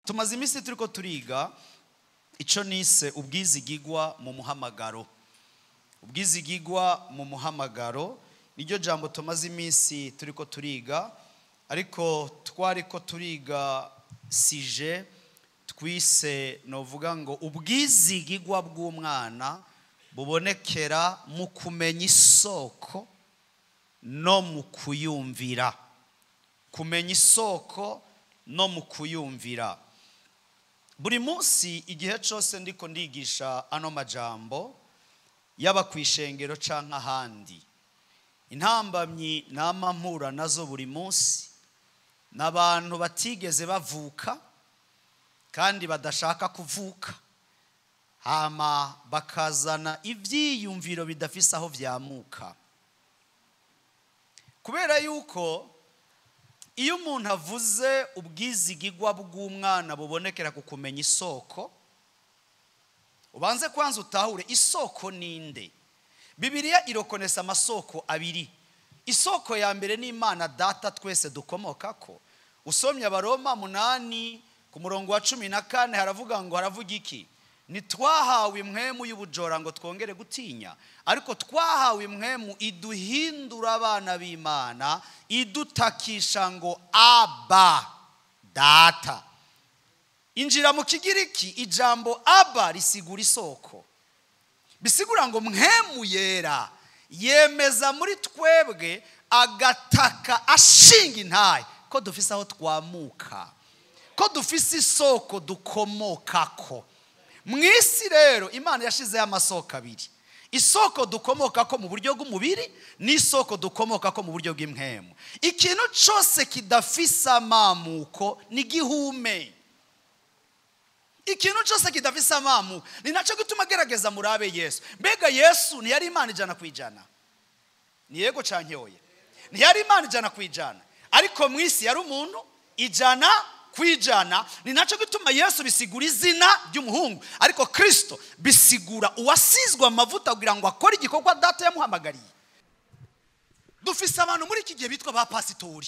Tumaze iminsi turiko turiga ico nise ubwizigigwa mu muhamagaro. Ubwizigigwa mu muhamagaro niryo jambo tumaze iminsi turiko turiga, ariko twariko turiga sije twise novuga ngo ubwizigigwa bw'umwana bubonekera mu kumenya isoko no mu kuyumvira. Kumenya isoko no mu kuyumvira. Buri munsi igihe cyose ndiko ndigisha ano majambo yaba kwishengero canke ahandi, intambamyi nama mpura nazo buri munsi n'abantu batigeze bavuka kandi badashaka kuvuka, hama bakazana ivyiyumviro bidafise aho vyamuka. Kubera yuko iyo umuntu avuze ubwizigigwa bw'umwana bubonekera ku kumenya isoko, ubanze kwanza utahure isoko ninde. Bibiliya irokonesa amasoko abiri. Isoko ya mbere ni Imana Data twese dukomokako. Usomye Abaroma 8 ku murongo wa 14 haravuga ngo, haravuga iki? Ntitwahawe impwemu y'ubujora ngo twongere gutinya, ariko twahawe impwemu iduhindura abana b'Imana, idutakisha ngo Aba Data. Injira mu Kigiriki ijambo Aba risigura isoko, bisigura ngo mpwemu yera yemeza muri twebwe agataka ashinga intaye ko dufise aho twamuka, ko dufise isoko dukomokako. Mwisi rero Imana yashizeho amasoko abiri: isoko dukomoka ko mu buryo bw'umubiri n'isoko dukomoka ko mu buryo bw'impwemu. Ikintu cyose kidafise amamuko ni gihume. Ikintu cyose kidafise amamuko ni nacyo gituma gerageza murabe Yesu. Mbega Yesu ntiyari Imana 100%? Ni yego canke oya? Ntiyari Imana 100%, ariko mwisi yari umuntu 100%. Ni nacyo gituma Yesu bisigura izina ry'umuhungu, ariko Kristo bisigura uwasizwe amavuta kugira ngo akore igikorwa Data yamuhamagariye. Dufise abantu muri iki gihe bitwa ba pasitori.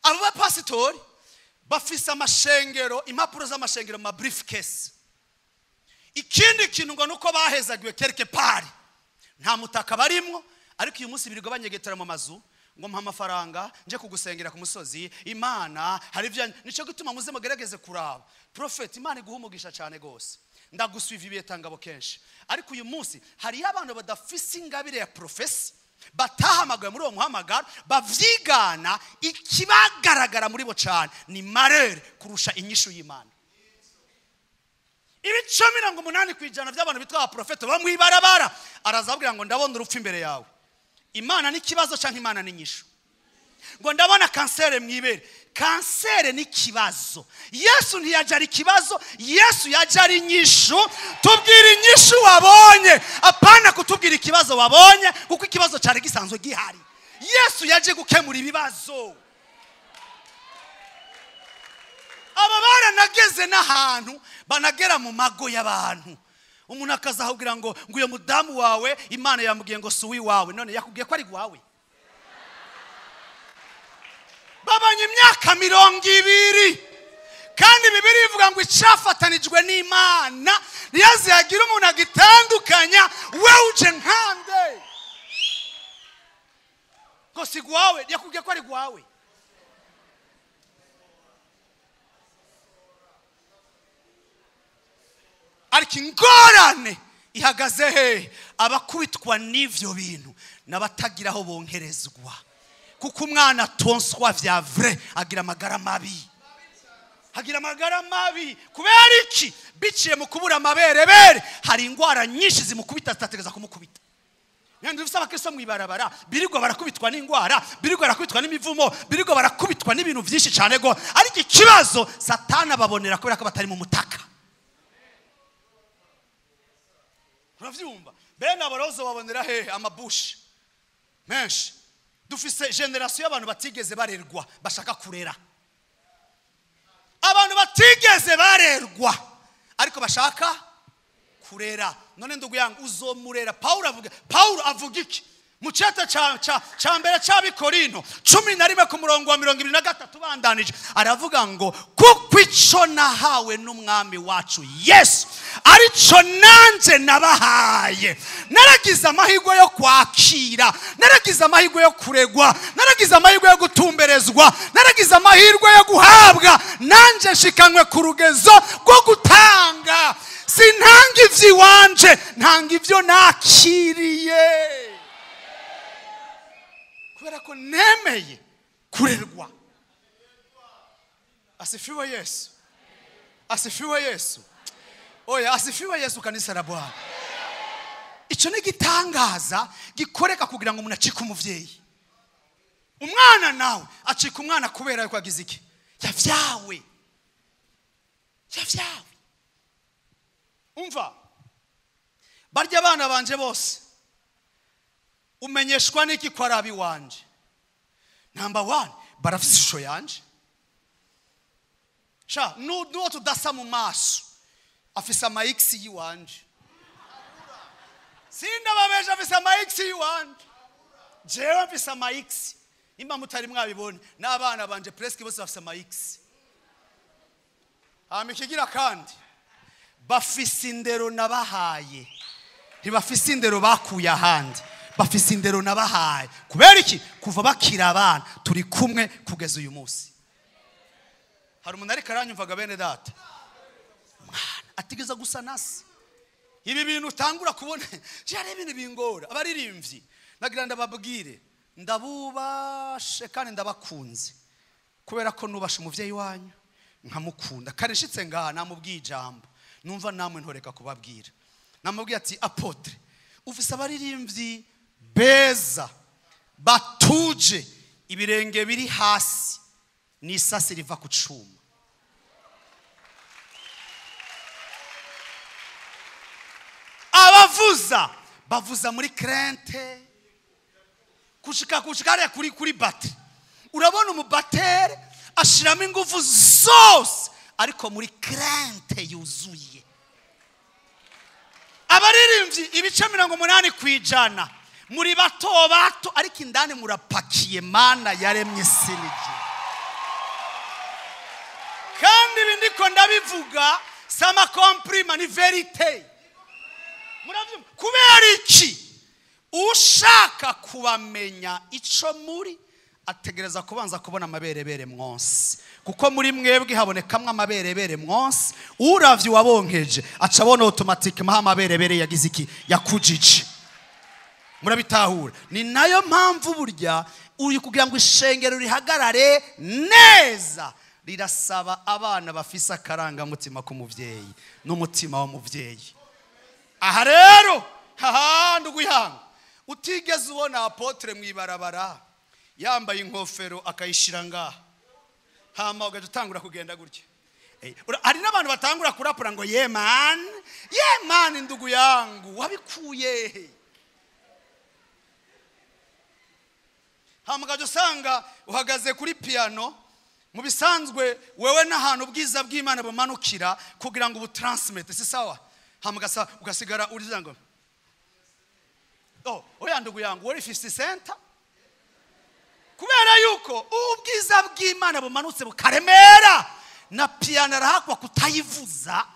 Abo ba pasitori bafise amashengero, impapuro z'amashengero mu briefcase. Ikindi kintu ngo nuko bahezagiwe quelque part, nta mutaka barimwo, ariko uyu munsi birirwa banyegetera mu mazu ngo mpa amafaranga nje kugusengera ku musozi. Imana hari ibyo, nico gituma muze mugerageze kuraba prophet. Imana iguha umugisha cyane gose, ndagusuiva ibetangabo kenshi, ariko uyu munsi hari abantu badafise ingabire ya profesi, batahamagaye muri uwo muhamagaro, bavyigana. Ikibagaragara muri bo cyane ni marere kurusha inyishu y'Imana. Ibice 80% by'abantu bitwa abaprofete bamwibarabara arazabwira ngo ndabona urupfu imbere yawe. Imana ni kibazo canke Imana ni nyishu? Ngo ndabona kansere mwibere. Kansere ni kibazo. Yesu ntiyaje ari kibazo, Yesu yaje ari nyishu. Tubwira inyishu wabonye, apana kutubwira ikibazo wabonye, kuko ikibazo cyari gisanzwe gihari. Yesu yaje gukemura ibibazo. Aba baranageze n'ahantu banagera mu mago y'abantu, umuntu akazahubwira ngo uyo mudamu wawe Imana yamubwiye ngo si uwiwawe, none yakubwiye ko ari gwawe. Babanye imyaka 20, kandi Bibiliya ivuga ngo icafatanijwe n'Imana ntiyazihagira umuntu agitandukanya. We uje nkande ngo si gwawe, yakubwiye ko ari gwawe. Ariko ingorane ihagaze he? Abakubitwa n'ivyo bintu n'abatagira aho bonkerezwa, kuko umwana atonswa vya vrai agira amagara mabi, agira amagara mabi. Kubera iki? Biciye mu kubura amaberebere. Hari ingwara nyinshi zimukubita zitategeza kumukubita. Nyandu ufise abakristo mwibarabara birirwa barakubitwa n'ingwara, birirwa barakubitwa n'imivumo, birirwa barakubitwa n'ibintu vyinshi cyane go, ariko ikibazo Satana babonera kubera ko batari mu mutaka. Uravyumva? Bene abarozo babonera hehe? Amabushi menshi. Dufise generation y'abantu batigeze barerwa bashaka kurera, abantu batigeze barerwa ariko bashaka kurera. None ndugu yangu uzomurera. Paulo avuga iki? Mu cete ca mbere c'Abikorino 11 ku murongo wa 23 bandanije aravuga ngo kuko ico nahawe n'umwami wacu Yesu arico nanje nabahaye. Naragize amahirwe yo kwakira, naragize amahirwe yo kuregwa, naragize amahirwe yo gutumberezwa, naragize amahirwe yo guhabwa, nanje nshikanwe ku rugezo rwo gutanga. Sintanga ivy'iwanje, ntanga ivyo nakiriye. Kubera ko nemeye kurerwa. Asifiwe Yesu. Asifiwe Yesu. Oya, asifiwe Yesu kanisa la Bwana. Ico ni gitangaza gikoreka kugira ngo umuntu acike umuvyeyi. Umwana nawe acika umwana kubera yuko agize iki? Yavyawe. Yavyawe. Umva. Barya abana banje bose umenyeshwa n'iki ko ari abiwanje? Number 1, barafise ishusho yanje. Sha, nuwo tudasa mu maso afise ama X yiwanje. Sindababesha, afise ama X yiwanje. Jewe mfise ama X. Imba mutari mwabibone, n'abana banje presque bose bafise ama X. Hama ikigira kandi bafise indero nabahaye. Ntibafise indero bakuye ahandi. Bafise indero nabahaye. Kubera iki? Kuva bakira abana turi kumwe kugeza uyu munsi. Hari umuntu ariko aranyumvaga bene data. Mwana atigeza gusa nasi. Ibi bintu utangura kubona, je ibintu bingora. Abaririmbyi nagira ndababwire, ndabubashe kandi ndabakunze. Kubera ko nubashe umuvyeyi wanyu nkamukunda. Kandi nshitse ngaha namubwiye ijambo. Numva namwe ntoreka kubabwira. Namubwiye ati apotre, ufise abaririmbyi beza batuje, ibirenge biri hasi n'isasi riva ku cuma. Abavuza bavuza muri krente kushika hariya kuri battery. Urabona umubatere ashiramo ingufu zose ariko muri krente yuzuye. Abaririmbyi ibice 80% muri bato bato ariko indani murapakiye. Mana yaremye isi n'ijuru. Kandi ibi ndiko ndabivuga sama comprima ni verite. Muravyumva? Kubera iki? Ushaka kubamenya ico muri ategereza kubanza kubona amaberebere mwonse, kuko muri mwebwe habonekamwe amaberebere mwonse. Uravye wabonkeje aca abona automatique maha amaberebere yagize iki? Yakujije. Murabitahura? Ni nayo mpamvu burya uri kugira ngo ishengero rihagarare neza rirasaba abana bafise akarangamutima k'umuvyeyi n'umutima w'umuvyeyi. Aha rero hahandi uguyanga utigeze ubona apotre mwibarabara yambaye inkofero akayishira ngaha, hama ugaca utangura kugenda gutya. Hari n'abantu batangura kurapura ngo ye man, ye man, ndugu yangu wabikuye he? Hama ugaca usanga uhagaze kuri piano. Mu bisanzwe wewe n'ahantu ubwiza bw'Imana bumanukira kugira ngo ubutransmit, si sawa? Hama ugasigara uriza ngo oh, oya ndugu yangu wari 50 cent. Kubera yuko ubwiza bw'Imana bumanutse bukaremera na piano arahakwa kutayivuza.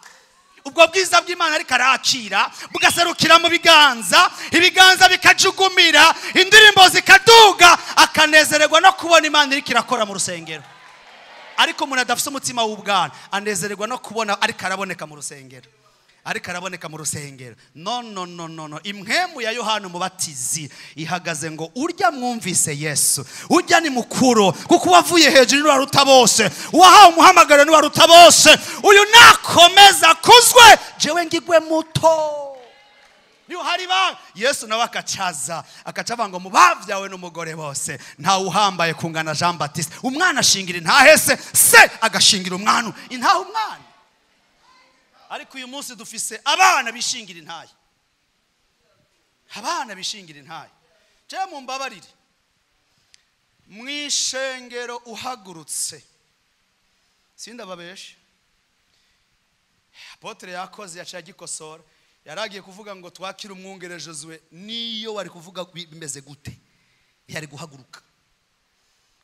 Ubwo bwiza bw'Imana ariko arakira bugaserukira mu biganza, ibiganza bikajugumira, indirimbo zikaduga, akanezererwa no kubona Imana iriko irakora mu rusengero. Ariko umuntu adafise umutima w'ubwana anezererwa no kubona ariko araboneka mu rusengero. Ariko araboneka mu rusengero. No no no no no. Impwemu ya Yohana Umubatizi ihagaze ngo urya mwumvise Yesu, urya ni mukuru kuko wavuye hejuru n'uwaruta bose, uwahawe umuhamagaro n'uwaruta bose, uyu nakomeza kuzwe jewe ngigwe muto. Niyo hari ba Yesu nawe akacaza akacava ngo mubavyawe n'umugore bose nta uhambaye kungana Jean Baptiste. Umwana ashingira intahese, se agashingira umwana intahe umwana. Ariko uyu munsi dufise abana bishingira intahe. Abana bishingira intahe. Je mumbabarire, mwishengero uhagurutse sindababeshe, apotre yakoze yaciye agikosora. Yaragiye kuvuga ngo twakire umwungere Josue, niyo wari kuvuga bimeze gute yari guhaguruka,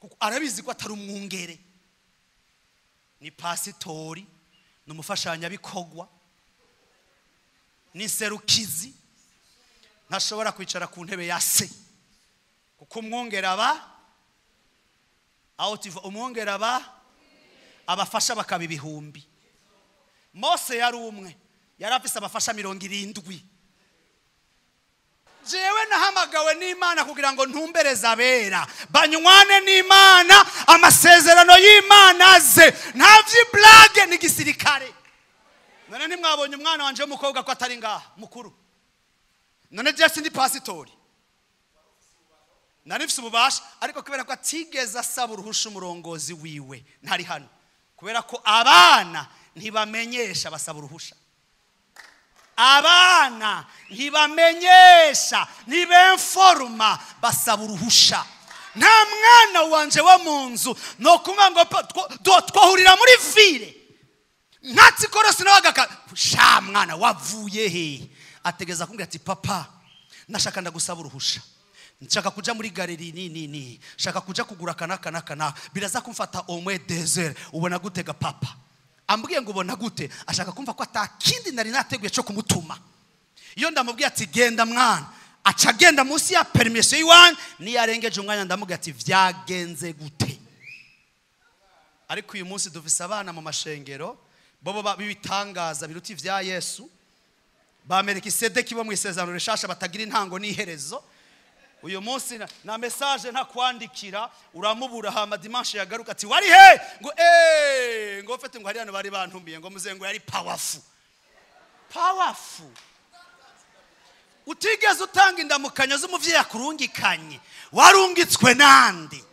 kuko arabizi ko atari umwungere, ni pasitori, ni umufashanyabikorwa, ni serukizi, ntashobora kwicara ku ntebe ya se, kuko umwungere aba aho tuva, umwungere aba abafasha bakaba ibihumbi. Mose yari umwe, yari afise abafasha 70. Jewe nahamagawe n'Imana kugira ngo ntumbereze abera, banywane n'Imana, amasezerano y'Imana aze, nta vy'iblage n'igisirikare. None ntimwabonye umwana wanje w'umukobwa ko atari ngaha mukuru? None je sindi pasitori, nari mfise ububasha, ariko kubera ko atigeze asaba uruhusha umurongozi wiwe ntari hano, kubera ko abana ntibamenyesha basaba uruhusha. Abana ntibamenyesha, ntibemforuma, basaba uruhusha. Nta mwana wanje wo mu nzu no kumva ngo twahurira muri ville ntatsi korosi nawagaka sha mwana wavuye he, ategeza kumbwira ati papa nashaka ndagusaba uruhusha, nshaka kuja muri galerie ni shaka kuja kugura kanaka kana biraza kumfata au moins 2 heures, ubona gutega papa? Ambwiye ngo ubona gute, ashaka kumva ko atakindi nari nateguye cyo kumutuma. Iyo ndamubwiye ati genda mwana, aca agenda munsi ya permission yiwanje, niyarengeje umwanya ndamubwiye ati vyagenze gute. Ariko uyu munsi dufise abana mu mashengero bobo bibitangaza biruta ivya Yesu, ba Melikisedeki bo mu isezerano rishasha batagira intango n'iherezo. Uyu munsi na message nta kwandikira, uramubura hama dimanche yagaruka ati wari he, ngo ngo fete ngo hari hano bari bantumiye, ngo muze ngo yari powerful. Powerful. Utigeze utanga indamukanyo z'umuvyeyi akurungikanye, warungitswe nande?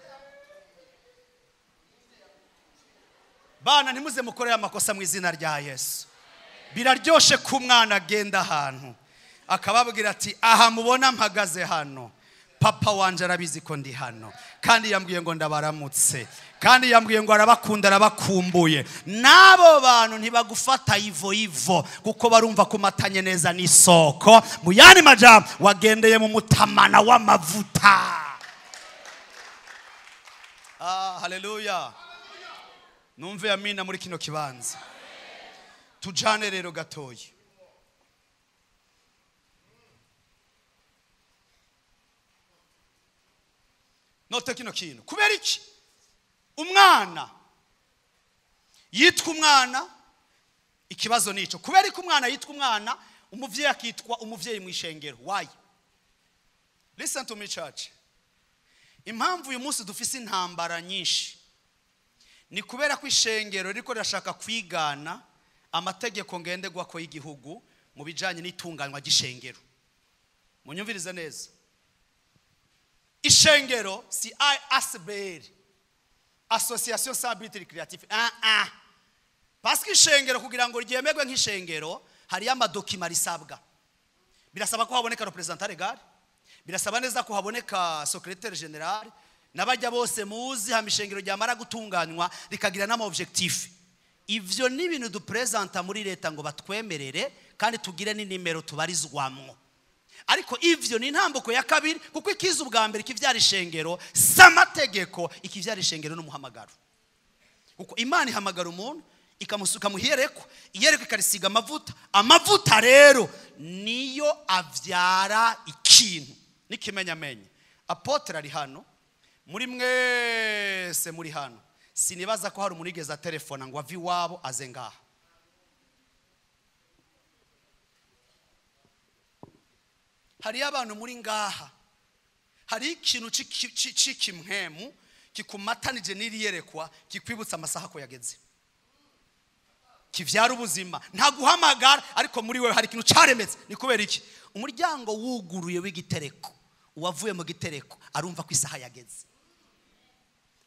Bana ntimuze mukorera amakosa mu izina rya Yesu. Biraryoshe ku mwana agenda ahantu akababwira ati aha mubona mpagaze hano, papa wanje arabizi ko ndi hano, kandi yambwiye ngo ndabaramutse, kandi yambwiye ngo arabakunda, arabakumbuye. Nabo bantu ntibagufata ivo ivo, kuko barumva kumatanye neza n'isoko. Mu yandi majambo wagendeye mu mutamana w'amavuta. Ah, haleluya. Numve amina muri kino kibanza. Tujane rero gatoyi. Note kino kintu. Kubera iki umwana yitwa umwana? Ikibazo nico. Kubera iki umwana yitwa umwana, umuvyeyi akitwa umuvyeyi mu ishengero? Why? Listen to me church. Impamvu uyu munsi dufise intambara nyinshi ni kubera ko ishengero riko rirashaka kwigana amategeko ngenderwako y'igihugu mu bijanye n'itunganywa ry'ishengero. Munyumvirize neza. Ishengero si ASBR, Association sans but lucratif. Parce que ishengero kugira ngo ryemerwe nk'ishengero hari amadokima risabwa. Birasaba ko haboneka représentant légal, birasaba neza ko haboneka secrétaire général, nabajya bose muzi ha mishengero ryamara gutunganywa rikagira n'ama objectif. Ivyo ni ibintu dupresenta muri leta ngo batwemerere kandi tugire ni nimero tubarizwamwo. Ariko ivyo ni intambuko ya kabiri, kuko ikiza ubwa mbere kivyara ishengero samategeko, ikivyara ishengero n'umuhamagaro. Kuko Imana ihamagara umuntu ikamusuka muhiereko, iyereko ikarisiga amavuta. Amavuta rero niyo avyara ikintu nikimenyamenye. Apotre ari hano, muri mwese muri hano, sinibaza ko hari umuntu yigeze telefona ngo ave iwabo aze ngaha. Hari abantu muri ngaha, hari ikintu c'ikimwemu kikumatanije n'iriyerekwa kikwibutsa amasaha ko yageze, kivyara ubuzima. Nta guhamagara, ariko muri wewe hari ikintu caremetse. Ni kubera iki? Umuryango wuguruye w'igitereko, uwavuye mu gitereko arumva ko isaha yageze,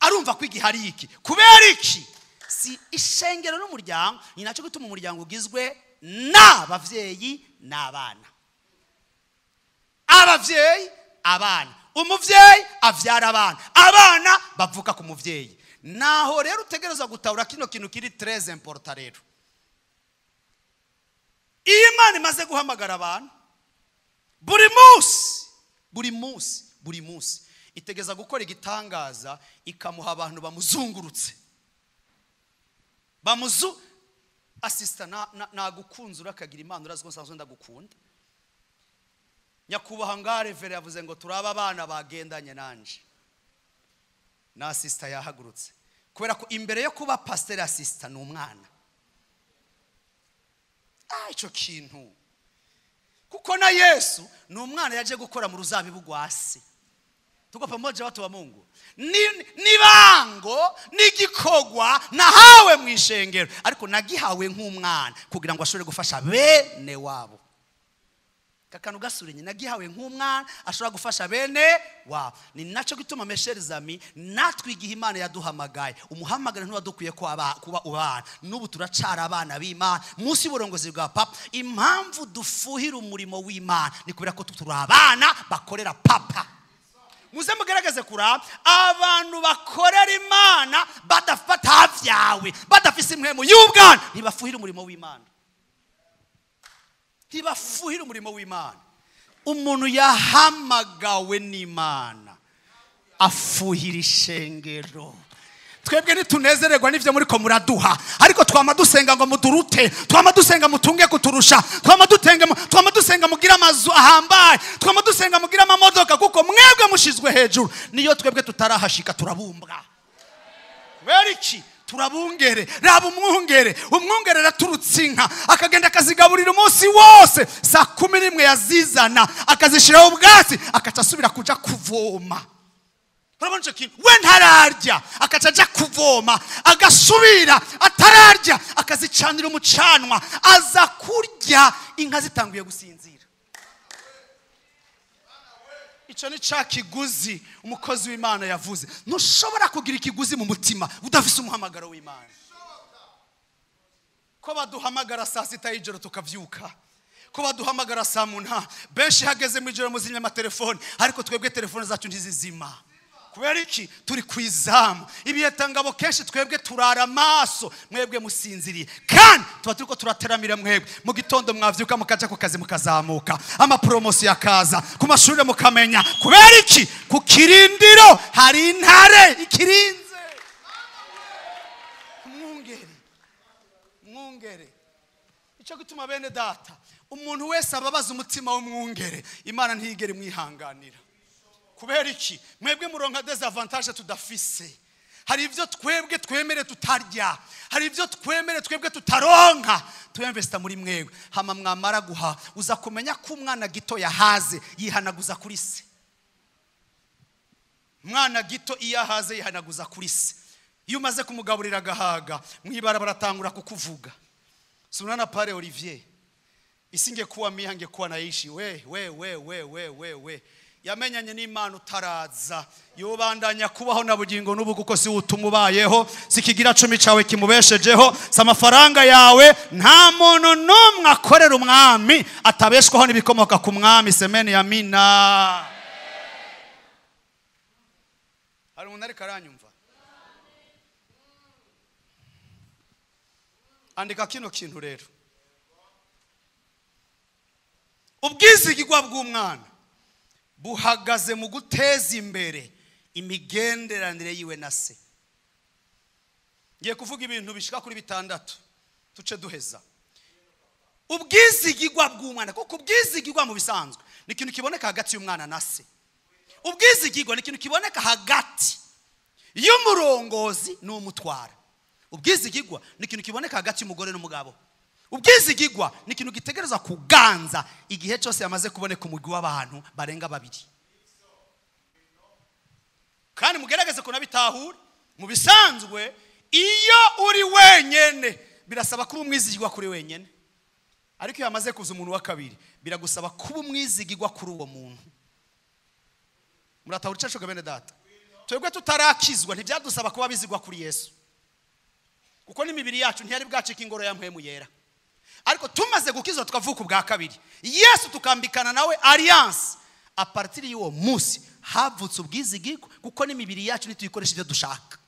arumva ko igihe ari iki. Kubera iki? Si ishengero n'umuryango. Ni nacyo gituma umuryango ugizwe n'abavyeyi n'abana. Abavyeyi, abana. Umuvyeyi avyara abana, abana bavuka ku muvyeyi. Naho rero utegerezwa gutahura kino kintu kiri très important rero. Iyo Imana imaze guhamagara abantu buri munsi, buri munsi, buri munsi itegeza gukora igitangaza, ikamuha abantu bamuzungurutse. Bamuzu asista nagukunze urakagira Imana, urazi ko nsanzwe ndagukunda. Nyakubahwa ngarevere yavuze ngo turaba abana bagendanye nanje. Na asista yahagurutse kubera ko imbere yo kuba pasteur asista ni umwana. Ico kintu kuko na Yesu ni umwana yaje gukora mu ruzabibu rwa se. Tuko pamoja watu wa Mungu. Nibango nigikogwa nahawe mu ishengero, ariko nagihawe nk'umwana kugira ngo ashobore gufasha bene wabo. Kakanu gasurenye nagihawe nk'umwana ashobora gufasha bene wabo. Ni naco gituma mesherizami natwe igihe Imana yaduhamagaye, umuhamagara ntiwadukwiye kuba ubana. N'ubu turacara abana b'Imana munsi y'uburongozi bwa papa. Impamvu dufuhira umurimo w'Imana ni kubera ko turi abana bakorera papa. Muze mugerageze kuraba abantu bakorera Imana badafata vyawe, badafise impwemu y'ubwana, ntibafuhira umurimo w'Imana. Ntibafuhira umurimo w'Imana. Umuntu yahamagawe n'Imana afuhira ishengero. Twebwe ntitunezererwa n'ivyo muriko muraduha, ariko twama dusenga ngo mudurute, twama dusenga mutunge kuturusha, twama dusenga mugira amazu ahambaye, twama dusenga mugira amamodoka, kuko mwebwe mushizwe hejuru. Niyo twebwe tutarahashika turabumbwa. Kubera iki? Turabungere. Raba umwungere, umwungere araturutse inka akagenda akazigaburira umunsi wose, saa 11 yazizana akazishiraho ubwatsi, akaca asubira kuja kuvoma. Urabona ico kintu? We ntararya akaca aja kuvoma, agasubira atararya akazicanira umucanwa, aza kurya inka zitanguye gusinzira. Ico ni ca kiguzi umukozi w'Imana yavuze. Ntushobora kugira ikiguzi mu mutima udafise umuhamagaro w'Imana. Ko baduhamagara saa 6 y'ijoro tukavyuka, ko baduhamagara saa 8, benshi hageze mu ijoro muzimya amatelefone, ariko twebwe telefone zacu ntizizima. Kubera iki? Turi kwizamu. Ibiyetangabo kenshi twebwe turara amaso, mwebwe musinziriye, kandi tuba turiko turateramira mwebwe. Mu gitondo mwavyuka mukaja ku kazi mukazamuka, amapromosi yakaza, ku mashuri mukamenya. Kubera iki? Ku kirindiro hari intare ikirinze. Mwungere, mwungere. Ico gituma bene data, umuntu wese ababaza umutima w'umwungere, Imana ntiyigere imwihanganira. Kubera iki? Mwebwe muronka desavantage tudafise. Hari ivyo twebwe twemere tutarya, hari ivyo twemere twebwe tutaronka, twemvesta muri mwebwe. Hama mwamara guha, uza kumenya ko umwana gito yahaze yihanaguza kuri se. Mwana gito iyo ahaze yihanaguza kuri se. Iyo umaze kumugaburira agahaga, mwibara baratangura kukuvuga. Sunana pare Olivier, isingekuwa miha ngekuwa naishi we we we we we we we. Yamenyanye n'Imana utaraza, yobandanya kubaho na bugingo n'ubu, kuko si utumubayeho, sikigira 10 cawe kimubeshejeho, si amafaranga yawe. Nta muntu n'umwe akorera umwami atabeshwaho n'ibikomoka ku mwami. Semeni ya mina. Hari umuntu ariko aranyumva? Andika kino kintu rero. Ubwizigirwa bw'umwana buhagaze mu guteza imbere imigenderanire yiwe na se. Ngiye kuvuga ibintu bishika kuri 6 tuce duheza. Ubwizigirwa bw'umwana, kuko ubwizigirwa mu bisanzwe ni ikintu kiboneka hagati y'umwana na se. Ubwizigirwa ni ikintu kiboneka hagati y'umurongozi n'umutwara. Ubwizigirwa ni ikintu kiboneka hagati y'umugore n'umugabo. Ubwizigirwa ni ikintu gitegereza kuganza igihe cyose yamaze kuboneka umugwi w'abantu barenga 2. Kandi mugerageze kunabitahura. Mu bisanzwe iyo uri wenyene birasaba kuba umwizigirwa kuri wenyene, ariko iyo yamaze kuza umuntu wa kabiri biragusaba kuba umwizigirwa kuri uwo muntu. Muratahura icacu bene data? Twebwe tutarakizwa ntibyadusaba kuba bizigwa kuri Yesu, kuko n'imibiri yacu ntiyari bwacika ingoro ya mpwemu yera. Ariko tumaze gukizwa tukavuka ubwa kabiri, Yesu tukambikana nawe alliance, a partir y'uwo munsi havutse ubwizigirwa, kuko n'imibiri yacu ntituyikoresha ibyo dushaka.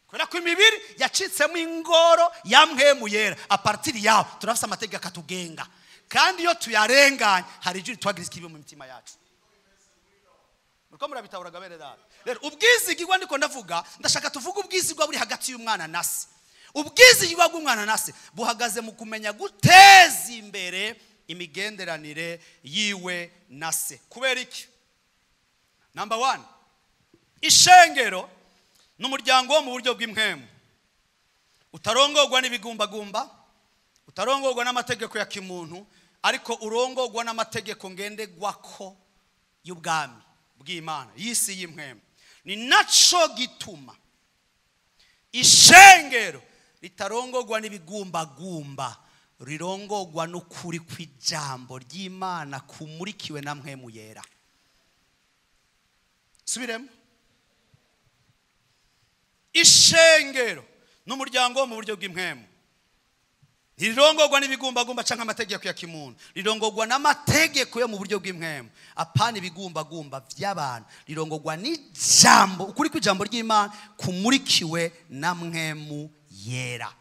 Kubera ko imibiri yacitsemo ingoro ya mpwemu yera, à partir yaho turafise amategeko atugenga, kandi iyo tuyarenganye hari ijwi ritwagiriza ikibi mu mitima yacu. Muriko murabitahura, bene data? Rero ubwizigirwa ndiko ndavuga, ndashaka tuvuge ubwizigirwa buri hagati y'umwana na se. Ubwizigirwa bw'umwana na se buhagaze mu kumenya guteza imbere imigenderanire yiwe na se. Kubera iki? Number one, ishengero ni umuryango wo mu buryo bw'impwemu utarongorwa n'ibigumbagumba, utarongorwa n'amategeko ya kimuntu, ariko urongorwa n'amategeko ngenderwako y'ubwami bw'Imana y'isi y'impwemu. Ni naco gituma ishengero ritarongorwa n'ibigumbagumba, rirongorwa n'ukuri kw'ijambo ry'Imana kumurikiwe na mpwemu yera. Subiremo: ishengero n'umuryango wo mu buryo bw'impwemu ntirirongorwa n'ibigumbagumba cyangwa amategeko ya kimuntu, rirongorwa n'amategeko yo mu buryo bw'impwemu, apana ibigumbagumba by'abantu. Rirongorwa n'ijambo, ukuri kw'ijambo ry'Imana kumurikiwe na mpwemu yera.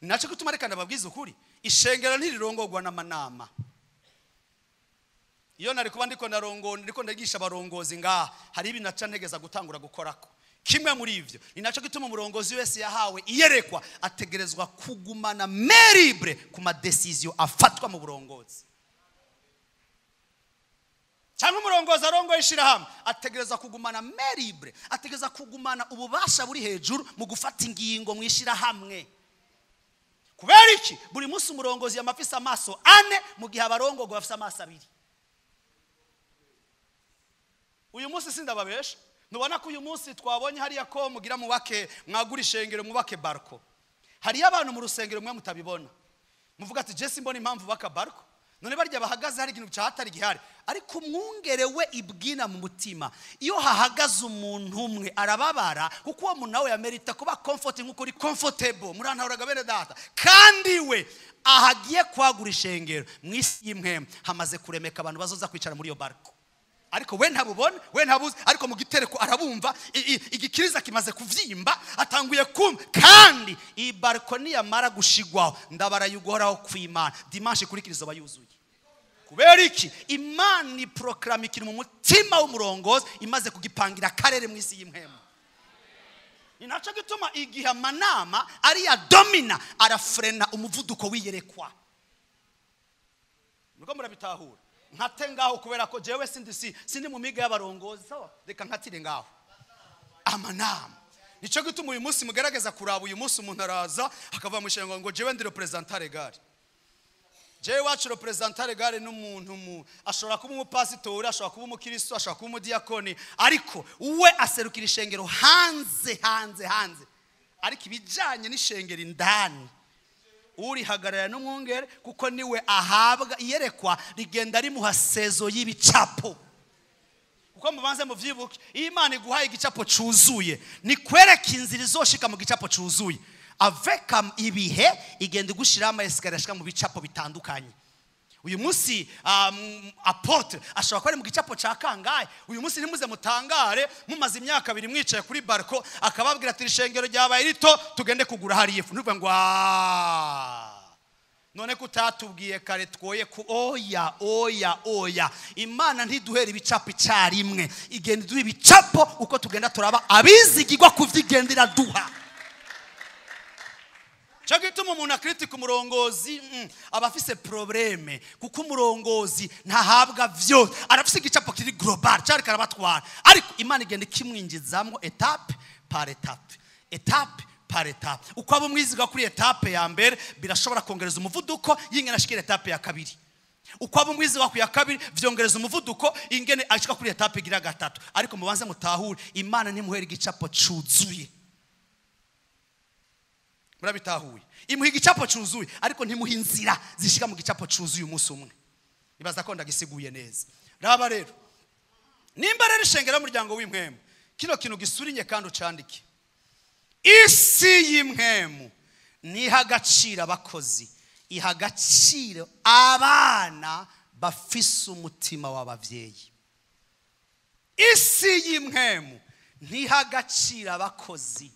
Ni nacyo gituma, reka ndababwiza ukuri, ishengero ntirirongorwa n'amanama. Iyo nari kuba ndiko ndarongo, ndiko ndagisha abarongozi ngaha, hari ibintu naca ntegeza gutangura gukorako. Kimwe muri ivyo ni nacyo gituma umurongozi wese yahawe iyerekwa ategerezwa kugumana main libre ku ma décisions afatwa mu burongozi, cyangwa umurongozi arongoye ishirahamwe ategereza kugumana main libre, ategereza kugumana ububasha buri hejuru mu gufata ingingo mu ishirahamwe. Kubera iki? Buri munsi umurongozi yamafise amaso ane, mu gihe abarongorwa bafise amaso abiri. Uyu munsi sindababesha, ntubona ko uyu munsi twabonye hariya ko mugira mubake, mwagura ishengero, mubake balcon? Hariyo abantu mu rusengero mwe mutabibona, muvuga ati: "Je simbona impamvu baka balcon, none barya bahagaze hari ikintu cyahatari gihari." Ariko umwungere we ibwina mu mutima, iyo hahagaze umuntu umwe arababara, kuko uwo muntu nawe yamerita kuba comfort nk'uko uri comfortable. Murantahuraga, bene data? Kandi we ahagiye kwagura ishengero mu isi y'imwemu hamaze kuremeka abantu bazoza kwicara muri iyo balcon, ariko we ntabubona, we ntabuzi, ariko mu gitereko arabumva igikiriza kimaze kuvyimba, atanguye kumva. Kandi iyi balcon niyamara gushigwaho, ndabaraye uguhoraho kw'Imana, dimanche ikurikira izoba yuzuye. Kubera iki? Imana iporogaramu ikintu mu mutima w'umurongozi imaze kugipangira akarere mu isi y'impwemu. Ni nacyo gituma igihe amanama ariya domina, arafrena umuvuduko w'iyerekwa. Nubwo murabitahura, nkate ngaho, kubera ko jewe sindi sindi mu miga y'abarongozi. Sawa, reka nkatire ngaho. Amanama, nicyo gituma uyu munsi mugerageza kuraba, uyu munsi umuntu araza akava mu ishengo ngo: "Jewe ndi représentant légal." Jewe wacu représentant légal n'umuntu mu ashobora kuba umupasitori, ashobora kuba umukristo, ashobora kuba umudiyakoni, ariko we aserukira ishengero hanze, hanze, hanze, ariko ibijyanye n'ishengero indani urihagarara n'umwungere, kuko niwe ahabwa iyerekwa rigenda rimuha saison y'ibicapo. Kuko mubanze muvyibuke, iyo Imana iguhaye igicapo cuzuye, ni kwereka inzira izoshika mu gicapo cuzuye. Avec ibihe igenda igushiraho ama escaliers ashika mu bicapo bitandukanye. Uyu munsi apôtre ashobora kuba ari mu gicapo ca kangahe. Uyu munsi ntimuze mutangare mumaze imyaka 2 mwicaye kuri balcon, akababwira ati: "Ishengero ryabaye rito, tugende kugura hariya ifu." Ntuvuge ngo: "Ah, none ko utatubwiye kare twoye ku?" Oya, oya, oya! Imana ntiduhera ibicapo icyarimwe, igenda iduha ibicapo uko tugenda turaba abizigirwa kuvyo igenda iraduha. Cyo gituma umuntu akritika umurongozi aba afise problème, kuko umurongozi ntahabwa vyose. Arafise igicapo kiri global cyari karabatwara, ariko Imana igenda ikimwinjizamwo étape par étape, étape par étape. Uko aba umwiziga kuri étape ya mbere, birashobora kongereza umuvuduko y'ingene ashikira étape ya kabiri. Uko aba umwiziga ku ya kabiri, vyongereza umuvuduko ingene ashika kuri étape igira gatatu. Ariko mubanze mutahure, Imana ntimuhera igicapo cuzuye. Murabitahuye? Imuha igicapo cuzuye, ariko ntimuha inzira zishika mu gicapo cuzuye umunsi umwe. Ibaza ko ndagisiguye neza. Raba rero, nimba rero ishengero y'umuryango w'impwemu, kino kintu gisurinye kandi ucandike: isi y'impwemu ntiha agaciro abakozi, iha agaciro abana bafise umutima w'abavyeyi. Isi y'impwemu ntiha agaciro abakozi.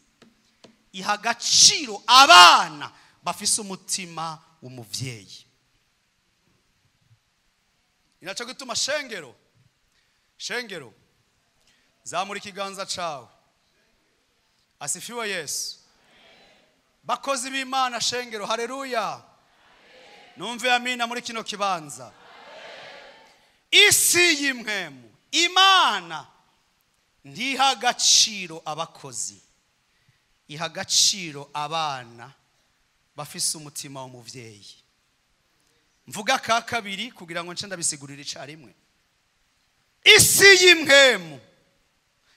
iha agaciro abana bafise umutima w'umuvyeyi. Inaco gituma shengero, shengero, zamura ikiganza cawe. Asifiwe Yesu. Bakozi b'Imana shengero, haleluya. Numve amina muri kino kibanza. Isi y'imwemu, Imana ntiha agaciro abakozi, iha agaciro abana bafise umutima w'umuvyeyi. Mvuga ka kabiri kugira ngo nce ndabisigurira icarimwe. Isi y'imwemu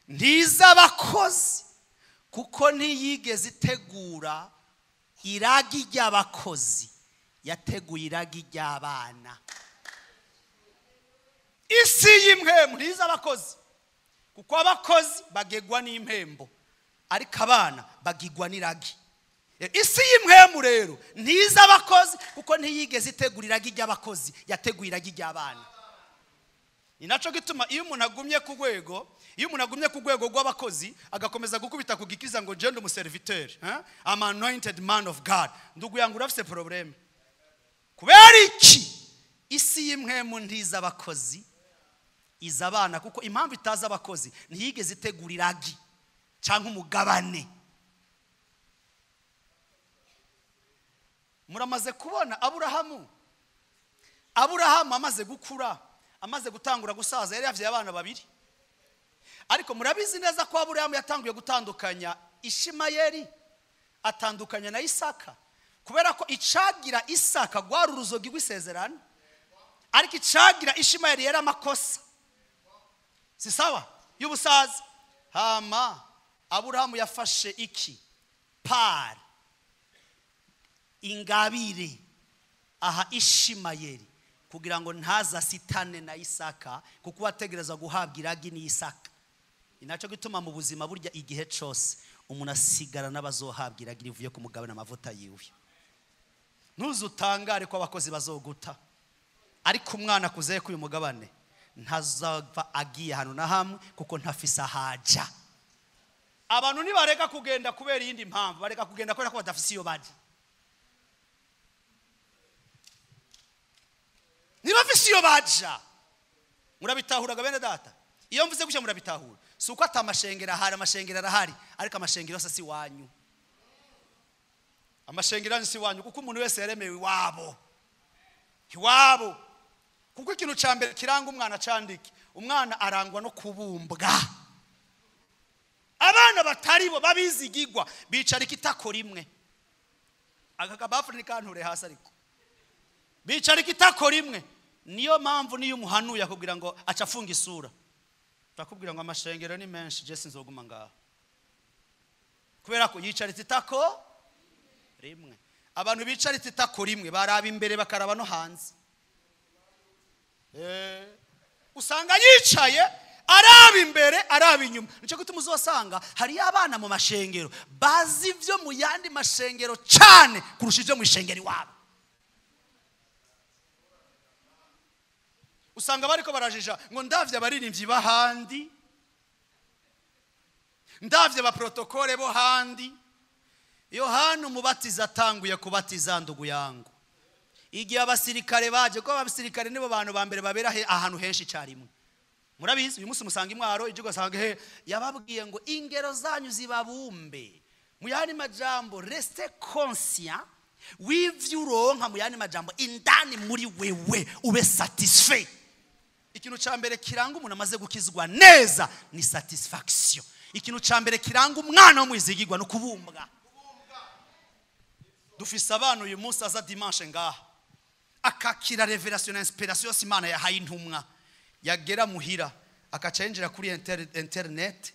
ntiza abakozi kuko ntiyigeze itegura iragi ry'abakozi, yateguye iragi ry'abana. Isi y'imwemu ntiza abakozi kuko abakozi bagegwa n'impembo, ariko abana bagigwa n'iragi. Isi y'imwemu rero ntiza abakozi kuko ntiyigeze itegura iragi ry'abakozi, yateguye iragi ry'abana. Ni naco gituma iyo umuntu agumye ku rwego, iyo umuntu agumye ku rwego rw'abakozi agakomeza gukubita ku gikiza ngo je ndi umuserviteur, hein? I'm anointed man of God, ndugu yangu urafise problème. Kubera iki? Isi y'imwemu ntiza abakozi, iza abana, kuko impamvu itaza abakozi ntiyigeze itegura iragi canke umugabane. Muramaze kubona Aburahamu. Aburahamu amaze gukura, amaze gutangura gusaza, yari yavyaye abana babiri. Ariko murabizi neza ko Aburahamu yatanguye gutandukanya Ishimayeli, atandukanya na Isaka, kubera ko icagira Isaka gwari uruzogi rw'isezerano, ariko icagira Ishimayeli yari amakosa, si sawa y'ubusaza. Hama Aburahamu yafashe iki? Par ingabire aha Ishimayeli kugira ngo ntazasitane na Isaka, kuko wategereza guhabwa iragi ni Isaka. Inaco gituma mu buzima burya igihe cose umuntu asigara n'abazohabwa iragi rivuye ku mugabane amavuta yiwe. Ntuzutangare ko abakozi bazoguta, ariko umwana akuzeye ku uyu mugabane ntazava agiye hano na hamwe, kuko ntafise ahaja. Abantu ntibareka kugenda kubera iyindi mpamvu, bareka kugenda kubera ko badafise iyo baja. Ntibafise iyo baja. Murabitahuraga bene data? Iyo mvuze gutya murabitahura. Si uko atamashengero ahari, amashengero arahari, ariko amashengero yose si wanyu. Amashengero yanyu si wanyu, kuko umuntu wese yaremewe iwabo. Iwabo. Kuko ikintu ca mbere kiranga umwana candike, umwana arangwa no kubumbwa. Abana batari bo babizigigwa bicara ikitako rimwe. Aka kabafu nikanture hasi, ariko bicara ikitako rimwe. Niyo mpamvu niyo umuhanuye akubwira ngo aca afunga isura, akubwira ngo amashengero ni menshi, je sinzoguma ngaha, kubera ko yicaritse itako rimwe. Abantu bicaritse itako rimwe baraba imbere bakaraba no hanze. Usanga yicaye araba imbere araba inyuma. Nico gituma uzosanga hari abana mu mashengero bazi ivyo mu yandi mashengero cane kurusha ivyo mu ishengero iwabo. Usanga bariko barajija ngo ndavye abaririmbyi bahandi, ndavye ba protokole bo handi. Yohana umubatiza atanguye kubatiza ndugu yangu, igihe abasirikare baje, ko abasirikare nibo bantu ba mbere babera ahantu henshi carimwe. Murabizi uyu munsi musanga imwaro ije ugasanga he, yababwiye ngo ingero zanyu zibabumbe. Mu yandi majambo, reste conscient w'ivyo uronka, mu yandi majambo indani muri wewe ube satisfait. Ikintu ca mbere kiranga umuntu amaze gukizwa neza ni satisfaction. Ikintu ca mbere kiranga umwana w'umwizigirwa no kubumbwa. Dufise abana uyu munsi aza dimanche ngaha akakira revelation na inspiration yose Imana yahaye intumwa, yagera muhira akaca yinjira kuri internet,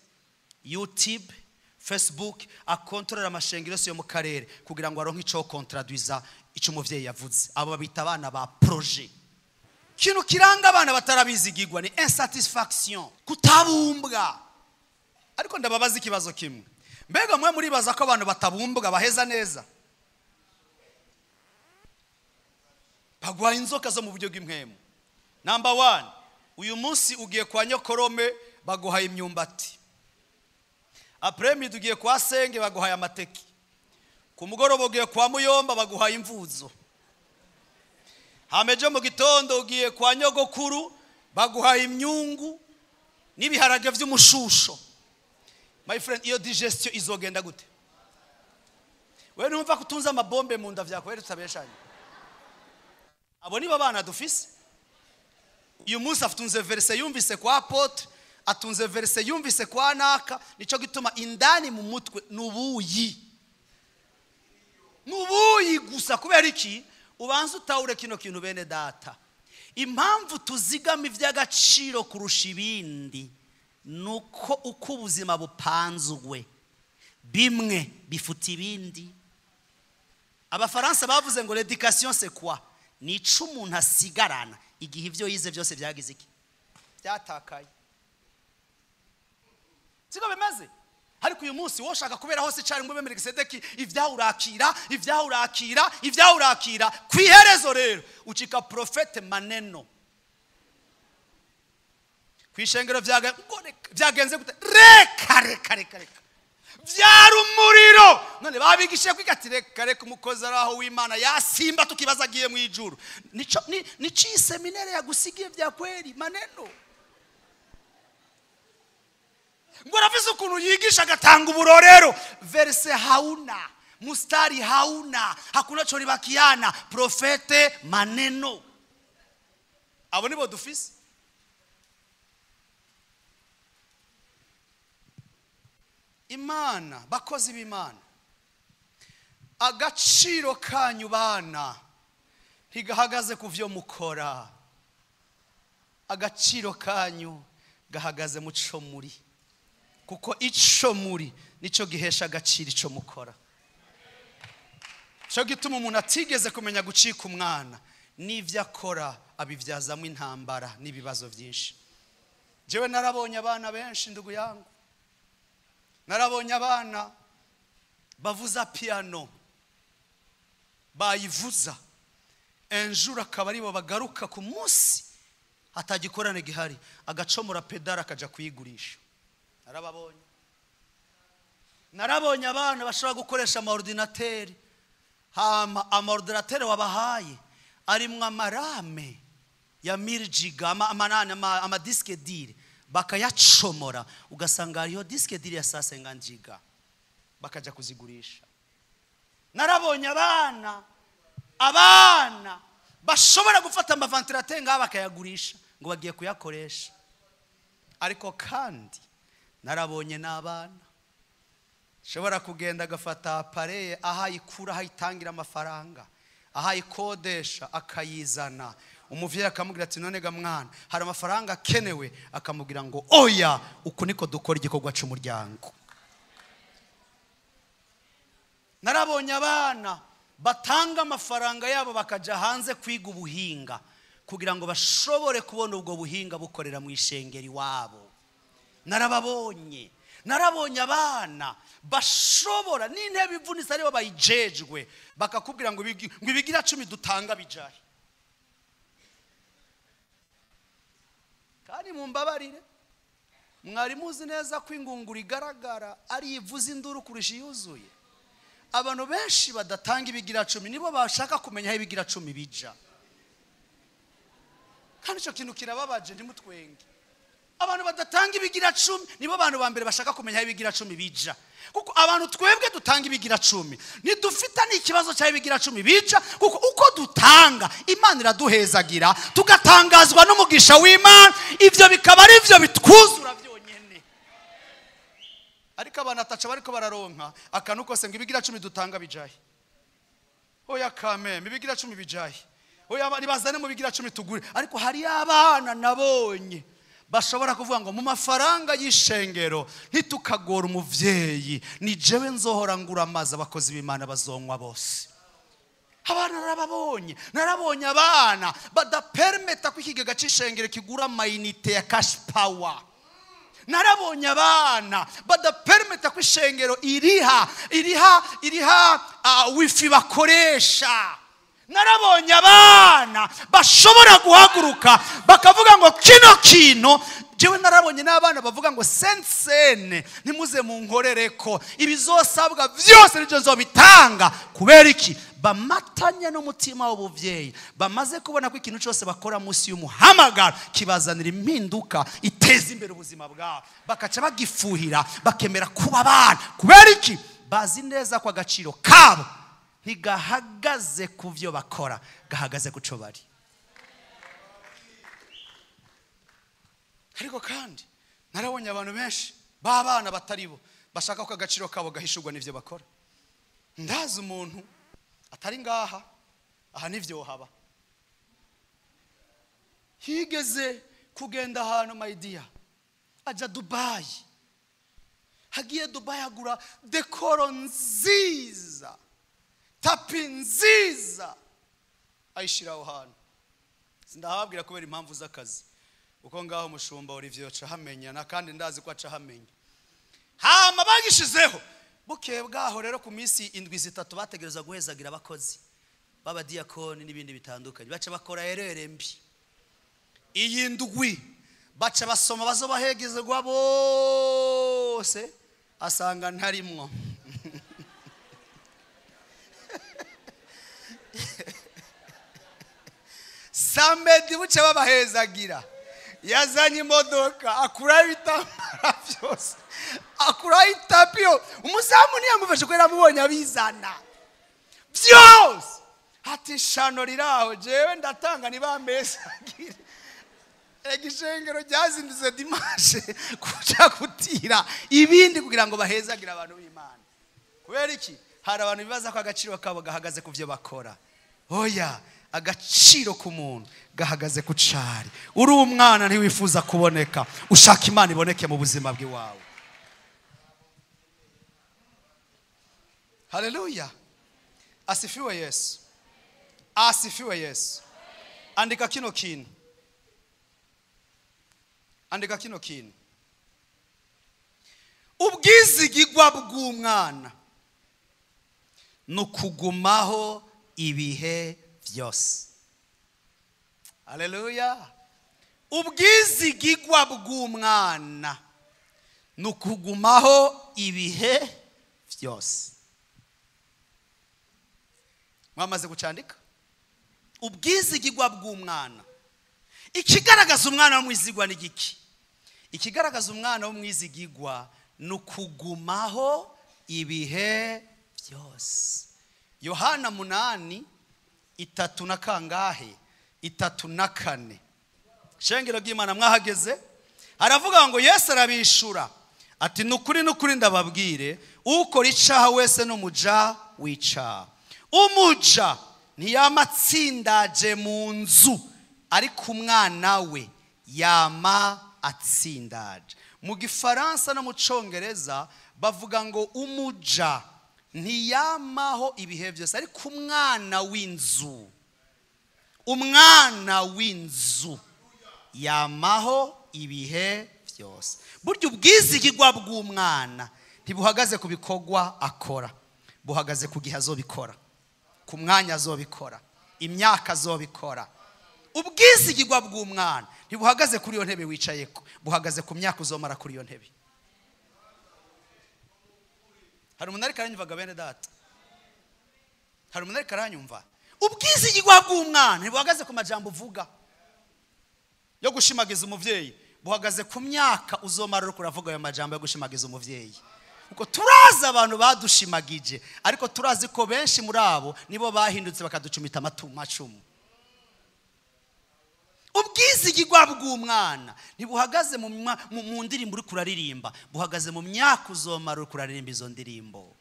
YouTube, Facebook, akontorora amashengero yose yo mu karere kugira ngo aronke ico kontraduiza ico umuvyeyi yavuze. Abo babita abana ba projet. Ikintu kiranga abana batarabizigirwa ni insatisfaction, kutabumbwa. Ariko ndababaza ikibazo kimwe, mbega mwe muribaza ko abantu batabumbwa baheza neza? Bagwa inzoka zo mu buryo bw'impwemu. Number 1, uyu munsi ugiye kwa nyokorome baguhaye imyumbati, après midi ugiye kwa senge baguhaye amateke, Ku mugoroba ugiye kwa muyomba baguhaye imvuzo. Hamejo mu gitondo ugiye kwa nyogokuru baguhaye imyungu n'ibiharage vy'umushusho. My friend, iyo digestion izogenda gute? Wewe numva kutunza amabombe mu nda vyakwere tutabeshanye. Abo nibo bana dufise. Uyu munsi atunze verse yumvise kwa apotre, atunze verse yumvise kwa naka, nico gituma indani mu mutwe nubuyi. Nubuyi gusa. Kubera iki? Ubanza utahure kino kintu bene data. Impamvu tuzigama ivy'agaciro kurusha ibindi nuko uko ubuzima bupanzwe bimwe bifuta ibindi. Abafaransa bavuze ngo l'éducation c'est quoi? Ni ico umuntu asigarana igihe ivyo yize byose byagize iki? Byatakaye. Siko bimeze? Ariko uyu munsi woshaka kubera hose cyari ngo Melkisedeki ivyawurakira ivyawurakira ivyawurakira kwiherezo rero ucika prophète maneno. Kwishengero byagenze gute? Reka reka reka reka. Byari umuriro. None babigishije kwikati reka reka umukozi araho w'Imana yasimba tukibaza agiye mu ijuru. Nico nico seminaire yagusigiye bya kweli maneno. Ngo rafise ukuntu yigisha agatanga uburorero. Verse hauna, mustari hauna, hakuna choribakiana, profete maneno. Abo nibo dufise. Imana, bakozi b'Imana, agaciro kanyu bana ntigahagaze ku vyo mukora. Agaciro kanyu gahagaze mu co muri, kuko ico muri nico gihesha agaciro ico mukora. Cyo gituma umuntu atigeze kumenya gucika umwana n'ivyo akora abivyazamo intambara n'ibibazo byinshi. Jewe narabonye abana benshi ndugu yangu, narabonye abana bavuza piano bayivuza enjura akaba aribo bagaruka ku munsi atagikorane gihari agacomora pedal akaja kuyigurisha. Narababonye. Narabonye abana bashobora gukoresha ama ordinateur, hama ama ordinateur wabahaye arimwo amarame ya 1000 giga amanane ama disque dur bakayacomora ugasanga hariho disque dur ya 150 giga bakaja kuzigurisha. Narabonye abana bashobora gufata ama ventilateur ngaha bakayagurisha ngo bagiye kuyakoresha. Ariko kandi narabonye n'abana shobora kugenda agafata apareye ahayikura ahayitangira amafaranga ahayikodesha akayizana. Umuvyeyi akamubwira ati none ga mwana hari amafaranga akenewe, akamubwira ngo oya, uku niko dukora igikorwa c'umuryango. Narabonye abana batanga amafaranga yabo bakaja hanze kwiga ubuhinga kugira ngo bashobore kubona ubwo buhinga bukorera mu ishengeri wabo. Narababonye. Narabonye abana bashobora n'intebe ivunitse aribo bayijejwe bakakubwira ngo ibigira 10 dutanga bijahe. Kandi mumbabarire, mwari muzi neza ko ingunguru igaragara ari ivuza induru kurusha yuzuye. Abantu benshi badatanga ibigira 10 nibo bashaka kumenya aho ibigira 10 bija. Kandi ico kintu kirababaje, ntimutwenge. Abantu badatanga ibigira 10 nibo bantu ba mbere bashaka kumenya aho ibigira 10 bija. Kuko abantu twebwe dutanga ibigira 10 ntidufita n'ikibazo cya ibigira 10 bija, kuko uko dutanga Imana iraduhezagira tugatangazwa n'umugisha w'Imana, ivyo bikaba ari ivyo bitwuzura byonyene. Ariko abantu ataca bariko bararonka akantu kose ngo ibigira 10 dutanga bijahe. Oya kameme ibigira 10 bijahe. Oya nibazane mu bigira 10 tugure. Ariko hari abana nabonye bashobora kuvuga ngo mu mafaranga y'ishengero ntitukagora umuvyeyi, ni jewe nzohora ngura amazi abakozi b'Imana bazonywa bose. Abana narababonye, narabonye abana badapermeta ko ikigega c'ishengero kigura amayinite ya cash power. Narabonye abana badapermeta ko ishengero iriha wifi bakoresha. Narabonye abana bashobora guhaguruka bakavuga ngo kino kintu Jewe narabonye n'abana bavuga ngo sensene ntimuze munkorereko, ibizosabwa byose nibyo nzobitanga. Kubera iki? Bamatanye n'umutima w'ubuvyeyi, bamaze kubona ko ikintu cyose bakora munsi y'umuhamagaro kibazanira impinduka iteza imbere ubuzima bwabo, bakaca bagifuhira, bakemera kuba abana. Kubera iki? Bazi neza ko agaciro kabo ntigahagaze ku byo bakora, gahagaze ku cyo bari. Ariko kandi narabonye abantu benshi b'abana batari bo bashaka ko agaciro kabo gahishurwa n'ibyo bakora. Ndazi umuntu atari ngaha, aha nivyo haba, higeze kugenda ahantu my dear, aja Dubai. Hagiye Dubai agura dekoro nziza, tapi nziza, ayishira aho hantu. Sindahabwira kubera impamvu z'akazi, uko ngaho umushumba Olivier aca hamenya, na kandi ndazi ko aca hamenya. Hama bagishizeho bukeye bwaho rero ku minsi indwi zitatu bategereza guhezagira abakozi b'abadiyakoni n'ibindi bitandukanye, baca bakora erere mbi. Iyi ndwi baca basoma bazobahegezerwa bose, asanga ntarimwo. Samedi buce babahezagira, yazanye imodoka, akuraho ibitambara byose, akuraho itapi. Umuzamu ntiyamufashe kubera amubonye abizana byose. Ati shano riraho, jewe ndatanga ntibambesagire. Igishengero ryazinduze dimanche kuja gutira ibindi kugira ngo bahezagire abantu b'Imana. Kubera iki? Hari abantu bibaza ko agaciro kabo gahagaze ku byo bakora. Oya, agaciro k'umuntu gahagaze ku cari. Uri umwana ntiwifuza kuboneka, ushaka Imana iboneke mu buzima bw'iwawe. Haleluya, asifiwe Yesu, asifiwe Yesu. Andika kino kintu, andika kino kintu. Ubwizigigwa bw'umwana ni ukugumaho ibihe byose. Haleluya. Ubwizigigwa bw'umwana ni ukugumaho ibihe byose. Mwamaze gucandika? Ubwizigigwa bw'umwana. Ikigaragaza umwana w'umwizigwa ni giki? Ikigaragaza umwana w'umwizigigwa ni ukugumaho ibihe byose. Yohana 8:3 na kangahe? 3 na 4. Shengero ry'Imana mwahageze? Aravuga ngo Yesu arabishura ati nukuri nukuri ndababwire, ukora icaha wese n'umuja w'icaha. Umuja ntiyama atsindaje mu nzu, ariko umwana we yama atsindaje. Mu gifaransa no mu congereza bavuga ngo umuja ntiyamaho ibihe byose, ariko umwana w'inzu, umwana w'inzu yamaho ibihe byose. Burya ubwizigirwa bw'umwana ntibuhagaze ku bikorwa akora, buhagaze ku gihe azobikora, ku mwanya azobikora, imyaka azobikora. Ubwizigirwa bw'umwana ntibuhagaze kuri iyo ntebe wicayeko, buhagaze ku myaka uzomara kuri iyo ntebe. Hari umuntu ariko aranyumvaga bene data? Hari umuntu ariko aranyumva? Ubwizigirwa bw'umwana ntibuhagaze ku majambo uvuga yo gushimagiza umuvyeyi, buhagaze ku myaka uzomara uriko uravuga ayo majambo yo gushimagiza umuvyeyi. Kuko turazi abantu badushimagije, ariko turazi ko benshi muri abo nibo bahindutse bakaducumita amacumu. Ubwizigirwa bw'umwana ntibuhagaze mu ndirimbo uriko uraririmba, buhagaze mu myaka uzomara uriko uraririmba izo ndirimbo.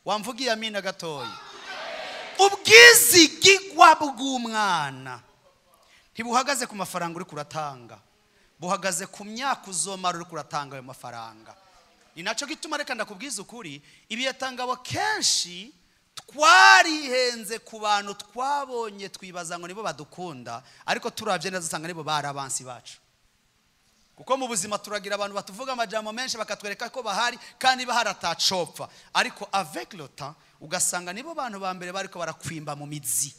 Wamvugiye amina gatoya? Ubwizigirwa bw'umwana ntibuhagaze ku mafaranga uriko uratanga, buhagaze ku myaka uzomara uriko uratanga ayo mafaranga. Ni nacyo gituma reka ndakubwiza ukuri, ibiyatangabo kenshi twarihenze ku bantu twabonye twibaza ngo nibo badukunda, ariko turabye neza usanga nibo bari abansi bacu. Kuko mu buzima turagira abantu batuvuga amajambo menshi, bakatwereka ko bahari kandi bahari atacopfa, ariko avec le temps ugasanga nibo bantu ba mbere bariko barakwimba mu mizi.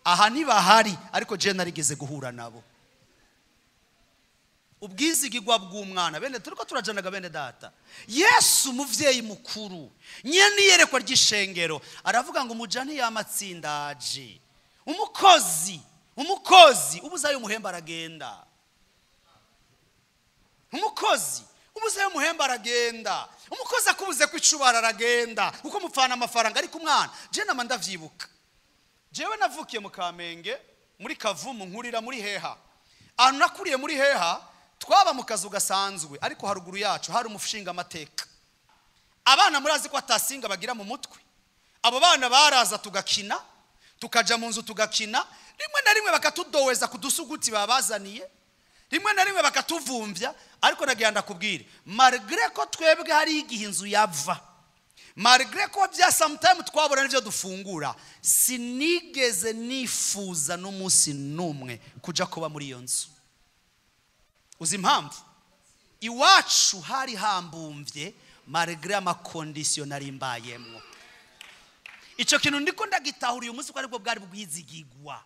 Aha ntibahari, ariko je narigeze guhura nabo. Ubwizigirwa bw'umwana bene turiko turajanaga bene data. Yesu umuvyeyi mukuru nyene iyerekwa ry'ishengero aravuga ngo umuja ntiyamatsindaje, umukozi ubuzayo umuhemba aragenda, umukozi ubuzayo umuhemba aragenda, umukozi akubuze kwicubara aragenda uko mupfana amafaranga. Ariko umwana je nama ndavyibuka, jewe navukiye mu Kamenge muri Kavumu, nkurira muri Heha. Ahantu nakuriye muri Heha twaba mu kazu gasanzwe, ariko haruguru yacu hari umushinga amateka. Abana murazi ko atasinga bagira mu mutwe. Abo bana baraza tugakina, tukaja mu nzu tugakina, rimwe na rimwe bakatudoweza kudusuguti babazaniye, rimwe na rimwe bakatuvumvya. Ariko nagira ndakubwire, malgré ko twebwe hari igihe inzu yava, malgré ko bya sometime twabona n'ivyo dufungura, sinigeze nifuza n'umunsi n'umwe kuja kuba muri iyo nzu. Uzi impamvu? Iwacu hari hambumvye malgré amakondisiyo nari mbayemwo. Ico kintu ndiko ndagitahura uyu munsi ko aribwo bwari bwizigigwa,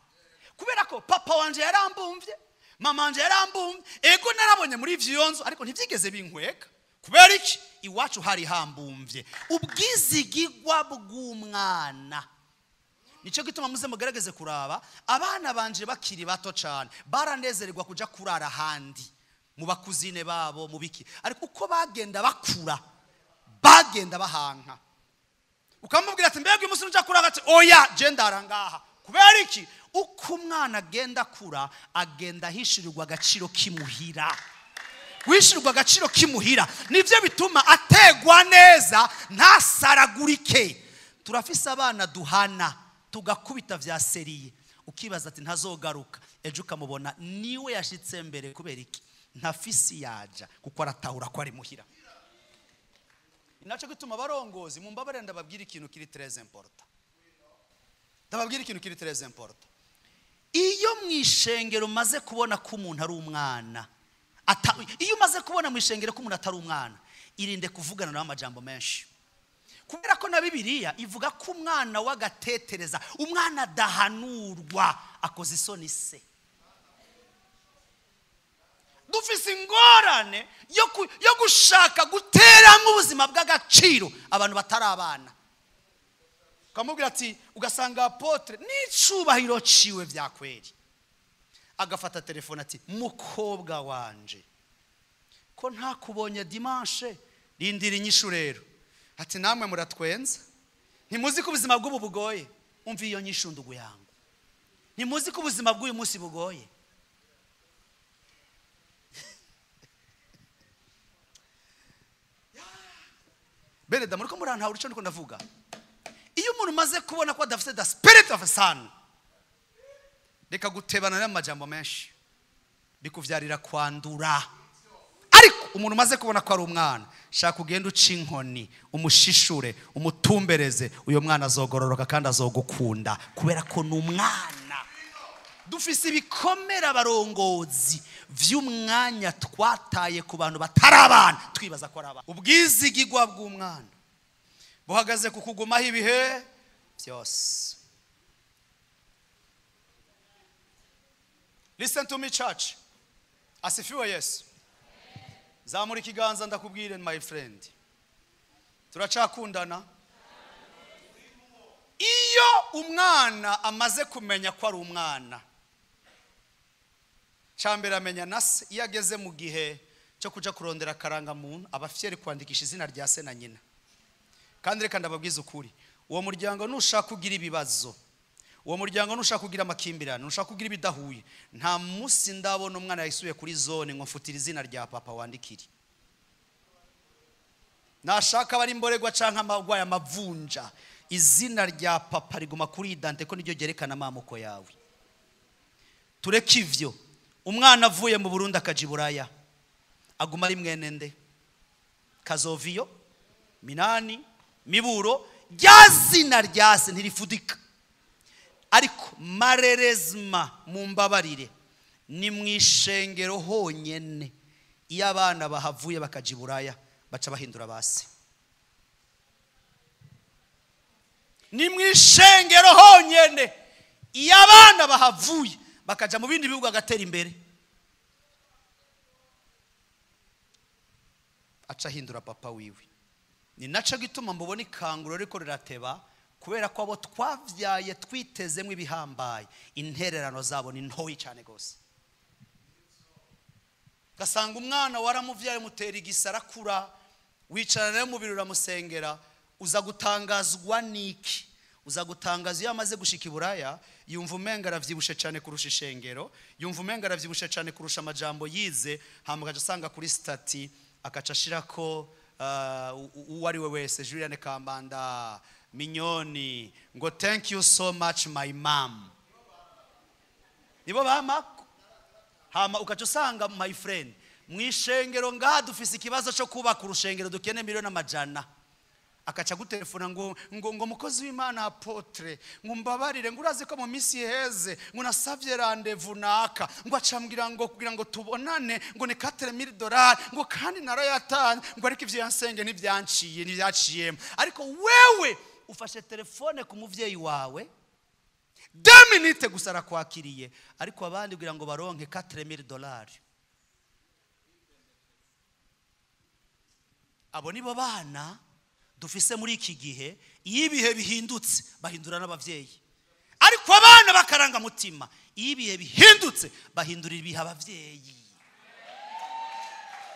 kubera ko papa wanje yarambumvye, mama wanje yarambumvye, ego narabonye muri ivyo nzu, ariko ntivyigeze binkweka. Kubera iki? Iwacu hari hambumvye. Ubwizigigwa bw'umwana. Nico gituma muze mugerageze kuraba abana banje bakiri bato cyane baranezererwa kuja kurara handi mu bakuzine babo mu biki, ariko uko bagenda bakura bagenda bahanka. Ukamubwira ati mbega uyu munsi uja kurara, ati oya je ndara ngaha. Kubera iki? Uko umwana agenda akura agenda ahishirirwa agaciro kimuhira. Wishirirwa agaciro kimuhira nivyo bituma ategwa neza ntasaragurike. Turafise abana duhana tugakubita vya seriye, ukibaza ati ntazogaruka, ejo ukamubona niwe yashitse mbere. Kubera iki? Ntafisi yaja, kuko aratahura ko ari muhira. Inaco gituma abarongozi mumbabarira ndababwira ikintu kiri très important. Ndababwira ikintu kiri très important. Iyo mwishengero maze kubona ko umuntu ari umwana, iyo umaze kubona mwishengero ko umuntu atari umwana, irinde kuvugana nawe amajambo menshi. Kubera ko na Bibiliya ivuga ko umwana w'agatetereza, umwana adahanurwa, akoze isoni se. Dufise ingorane yo gushaka guteramo ubuzima bw'agaciro abantu batari abana. Ukamubwira ati, ugasanga apotre n'icubahiro ciwe vya kweri, agafata telefone ati mukobwa wanje ko ntakubonye dimanche, rindira inyishu rero. Ati namwe muratwenza, ntimuzi ko ubuzima bw'ubu bugoye. Umva iyo nyishu ndugu yangu, ntimuzi ko ubuzima bw'uyu munsi bugoye. Bene da muriko murantahura ico ndiko ndavuga. Iyo umuntu umaze kubona ko adafite the spirit of a son, reka gutebana n'amajambo menshi bikuvyarira kwandura. Ariko umuntu umaze kubona ko ari umwana, shaka ugenda uca inkoni, umushishure, umutumbereze, uyo mwana azogororoka kandi azogukunda, kubera ko ni umwana. Dufise ibikomere abarongozi vy'umwanya twataye ku bantu batari abana, twibaza ko ari abana. Ubwizigigwa bw'umwana buhagaze ku kugumaho ibihe byose. Listen to me church. Asifiwe Yesu. Zamura ikiganza ndakubwire my friend. Turacakundana. Iyo umwana amaze kumenya ko ari umwana, cambere amenya na se. Iyo ageze mu gihe cyo kuja kurondera karanga muntu, aba fier kwandikisha izina rya se na nyina. Kandi reka ndababwiza ukuri, uwo muryango nushaka kugira ibibazo, uwo muryango nushaka kugira amakimbirane, nushaka kugira ibidahuye, nta munsi ndabona umwana yisuye kuri zone ngo mfutire izina rya papa wandikire. Nashaka bari imboregwa canka amagwaye amavunja, izina rya papa riguma kuri idante ko niryo ryerekana amamuko yawe. Tureke ivyo. Umwana avuye mu Burundi akaja i Buraya aguma ari mwene nde? Kazoviyo, Minani, Miburo, rya zina rya se ntirifudika. Ariko marerezma mumbabarire, ni mwishengero honyene iyo abana bahavuye bakaja i Buraya baca bahindura base. Ni mwishengero honyene iyo abana bahavuye bakaja mu bindi bihugu agatera imbere. aca ahindura papa wiwe. Ni naco gituma mbubona ikanguro riko rirateba, kubera ko abo twavyaye twitezemwo ibihambaye, intererano zabo ni ntoyi cyane gose. Gasanga umwana waramuvyaye mutera igisa arakura, wicarana nawe mu biro uramusengera, uza gutangazwa niki? Uza gutangaza iyo amaze gushika i Buraya, yumva umenga aravyibushe cyane kurusha ishengero, yumva umenga aravyibushe cyane kurusha amajambo yize, hama agaca asanga kuri statut akaca ashirako uwo ari we wese, Juliane Kambanda, Minyoni, ngo "Thank you so much, my mom." Nibo bama. Hama ukaca usanga, my friend, mu ishengero ngaha dufise ikibazo cyo kubaka urushengero, dukeneye miliyoni 100, akaca gutelefona ngo "Mukozi w'Imana, apôtre, ngo mbabarire, ngo urazi ko mu minsi iheze ngo nasavye rendez-vous naka, ngo acambwira ngo kugira ngo tubonane ngo ni 4000 dollars, ngo kandi narayatanze, ngo ariko ivyo yansenge ntibyanciye, ntibyaciyemo." Ariko wewe ufashe telefone ku muvyeyi wawe 2 minutes gusa arakwakiriye, ariko abandi kugira ngo baronke 4000 dollars. Abo nibo bana dufise muri iki gihe. Iyo ibihe bihindutse bahindura n'abavyeyi, ariko abana b'akarangamutima, iyo ibihe bihindutse bahindurira ibihe abavyeyi,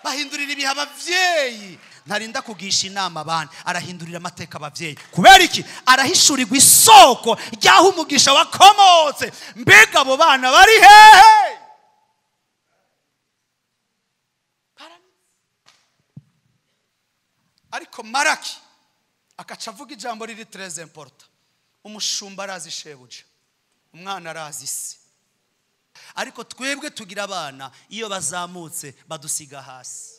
bahindurira ibihe abavyeyi. Ntarinda kugisha inama abana, arahindurira amateka abavyeyi. Kubera iki? Arahishurirwa isoko ry'aho umugisha wakomotse. Mbega abo bana bari hehe? Ariko Maraki akaca avuga ijambo riri très important: umushumba arazi shebuja, umwana arazi isi. Ariko twebwe tugira abana, iyo bazamutse badusiga hasi.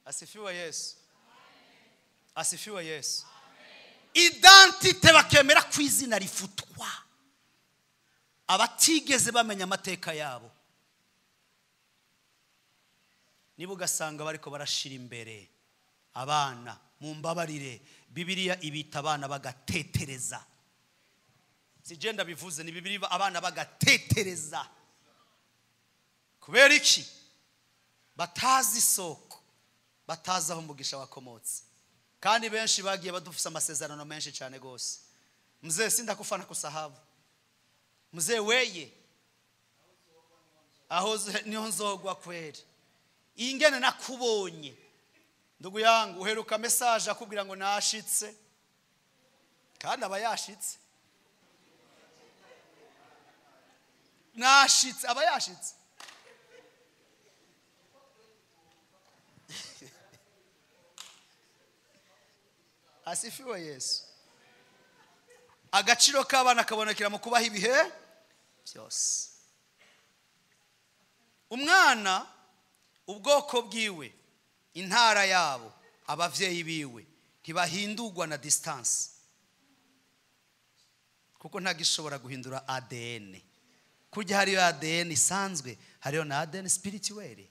Asifiwe Yesu, asifiwe Yesu. Identité bakemera ku izina rifutwa, abatigeze bamenya amateka yabo niba ugasanga bariko barashira imbere abana. Mumbabarire, Bibiliya ibita abana bagatetereza. Si je bivuze, ni Bibiliya. Abana bagatetereza kubera iki? Batazi isoko, batazi aho umugisha wakomotse. Kandi benshi bagiye badufise amasezerano menshi cyane rwose: "Mzee, sindakufa nakusahau mzee, weye aho niho nzogwa kweli, iyi ngene nakubonye." Ndugu yangu, uheruka message akubwira ngo nashitse, kandi aba yashitse. Nashitse, aba yashitse. Asifiwe Yesu. Agaciro k'abana kabonekera mu kubaha ibihe byose. Umwana, ubwoko bwiwe, intara yabo, abavyeyi biwe ntibahindurwa na distance, kuko ntagishobora guhindura ADN. Kurya hariyo ADN isanzwe, hariyo na ADN spirituelle.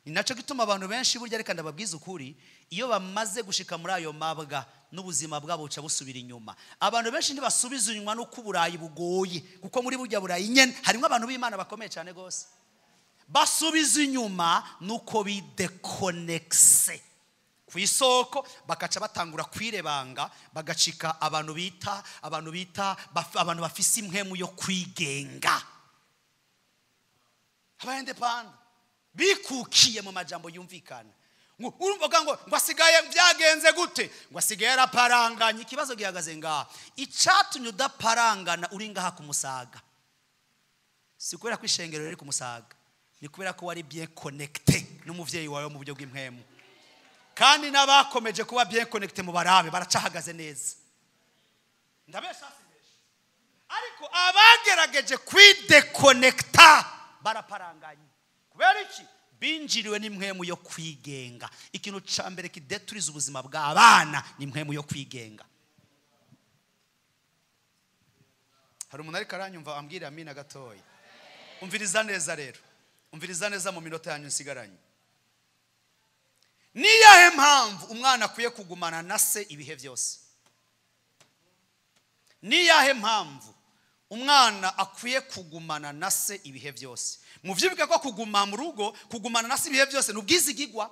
Ni nacyo gituma abantu benshi burya, reka ndababwiza ukuri, iyo bamaze gushika muri ayo mabwa n'ubuzima bwabo buca busubira inyuma. Abantu benshi ntibasubiza inyuma n'uko Uburayi bugoye, kuko muri burya Burayi nyene harimo abantu b'Imana bakomeye cyane rwose. Basubiza inyuma nuko bidekonekise ku isoko, bakaca batangura kwirebanga, bagacika abantu bita abantu bafise impwemu yo kwigenga, aba indépendants bikukiye mu majambo yumvikana. Ngo urumva ngo asigaye byagenze gute? Ngo asigaye yaraparanganye. Ikibazo gihagaze ngaha: icatumye udaparangana uri ngaha ku Musaga, si kubera ko ishengero riri ku Musaga, ni kubera ko wari bien connecté n'umuvyeyi wawe mu buryo bw'impwemu. Kandi n'abakomeje kuba bien connecté mu barabe baracahagaze neza. Ndabesha simbesha? Ariko abagerageje kwidekonekta baraparanganye. Kubera iki? Binjiriwe n'impwemu yo kwigenga. Ikintu ca mbere kideturiza ubuzima bw'abana ni impwemu yo kwigenga. Hari umuntu ariko aranyumva? Ambwira amina gatoya. Umviriza neza rero, umviriza neza mu minota yanyu nsigaranye. Niyahe mpamvu umwana akwiye kugumana na se ibihe byose? Niyahe mpamvu umwana akwiye kugumana na se ibihe byose? Muvyibuke ko kuguma mu rugo, kugumana na se ibihe byose ni ubwizigigwa.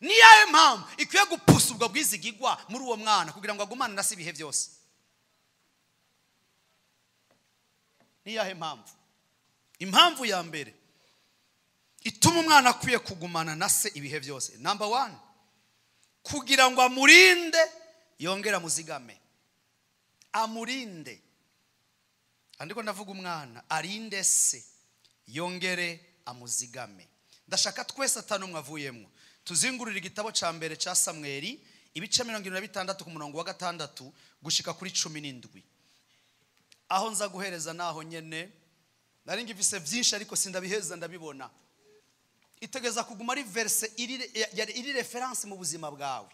Niyahe mpamvu ikwiye gupusa ubwo bwizigigwa muri uwo mwana kugira ngo agumane na se ibihe byose? Niyahe mpamvu? Impamvu ya mbere ituma umwana akwiye kugumana na se ibihe byose, number 1, kugira ngo amurinde yongera amuzigame. Amurinde, andiko ndavuga umwana arinde se yongere amuzigame. Ndashaka twese atanumwe avuyemo tuzingurira igitabo ca mbere ca Samweli ibice 76 ku murongo wa 6 gushika kuri 17. Aho nza guhereza naho nyene nari ngifise byinshi ariko sindabiheza ndabibona. Itegeza kuguma ari verse iri reference mu buzima bwawe.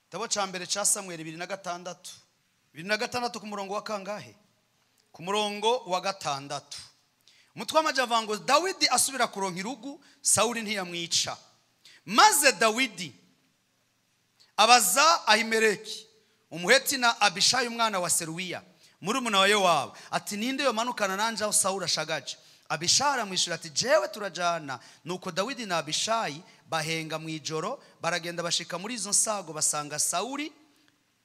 Igitabo ca mbere ca Samweli 26 26 ku murongo wa kangahe? Ku murongo wa 6. Umutwe w'amajavango ngo Dawidi asubira kuronka irugu, Sawuli ntiyamwica. Maze Dawidi abaza Ahimeleki umuheti na Abishayi umwana wa Seruwiya murumuna wa Yowabu ati ninde yomanukana nanje aho Sawuli ashagaje? Abishayi aramwishura ati jewe turajana. Nuko Dawidi na Abishayi bahenga mu ijoro, baragenda bashika muri izo nsago, basanga Sawuli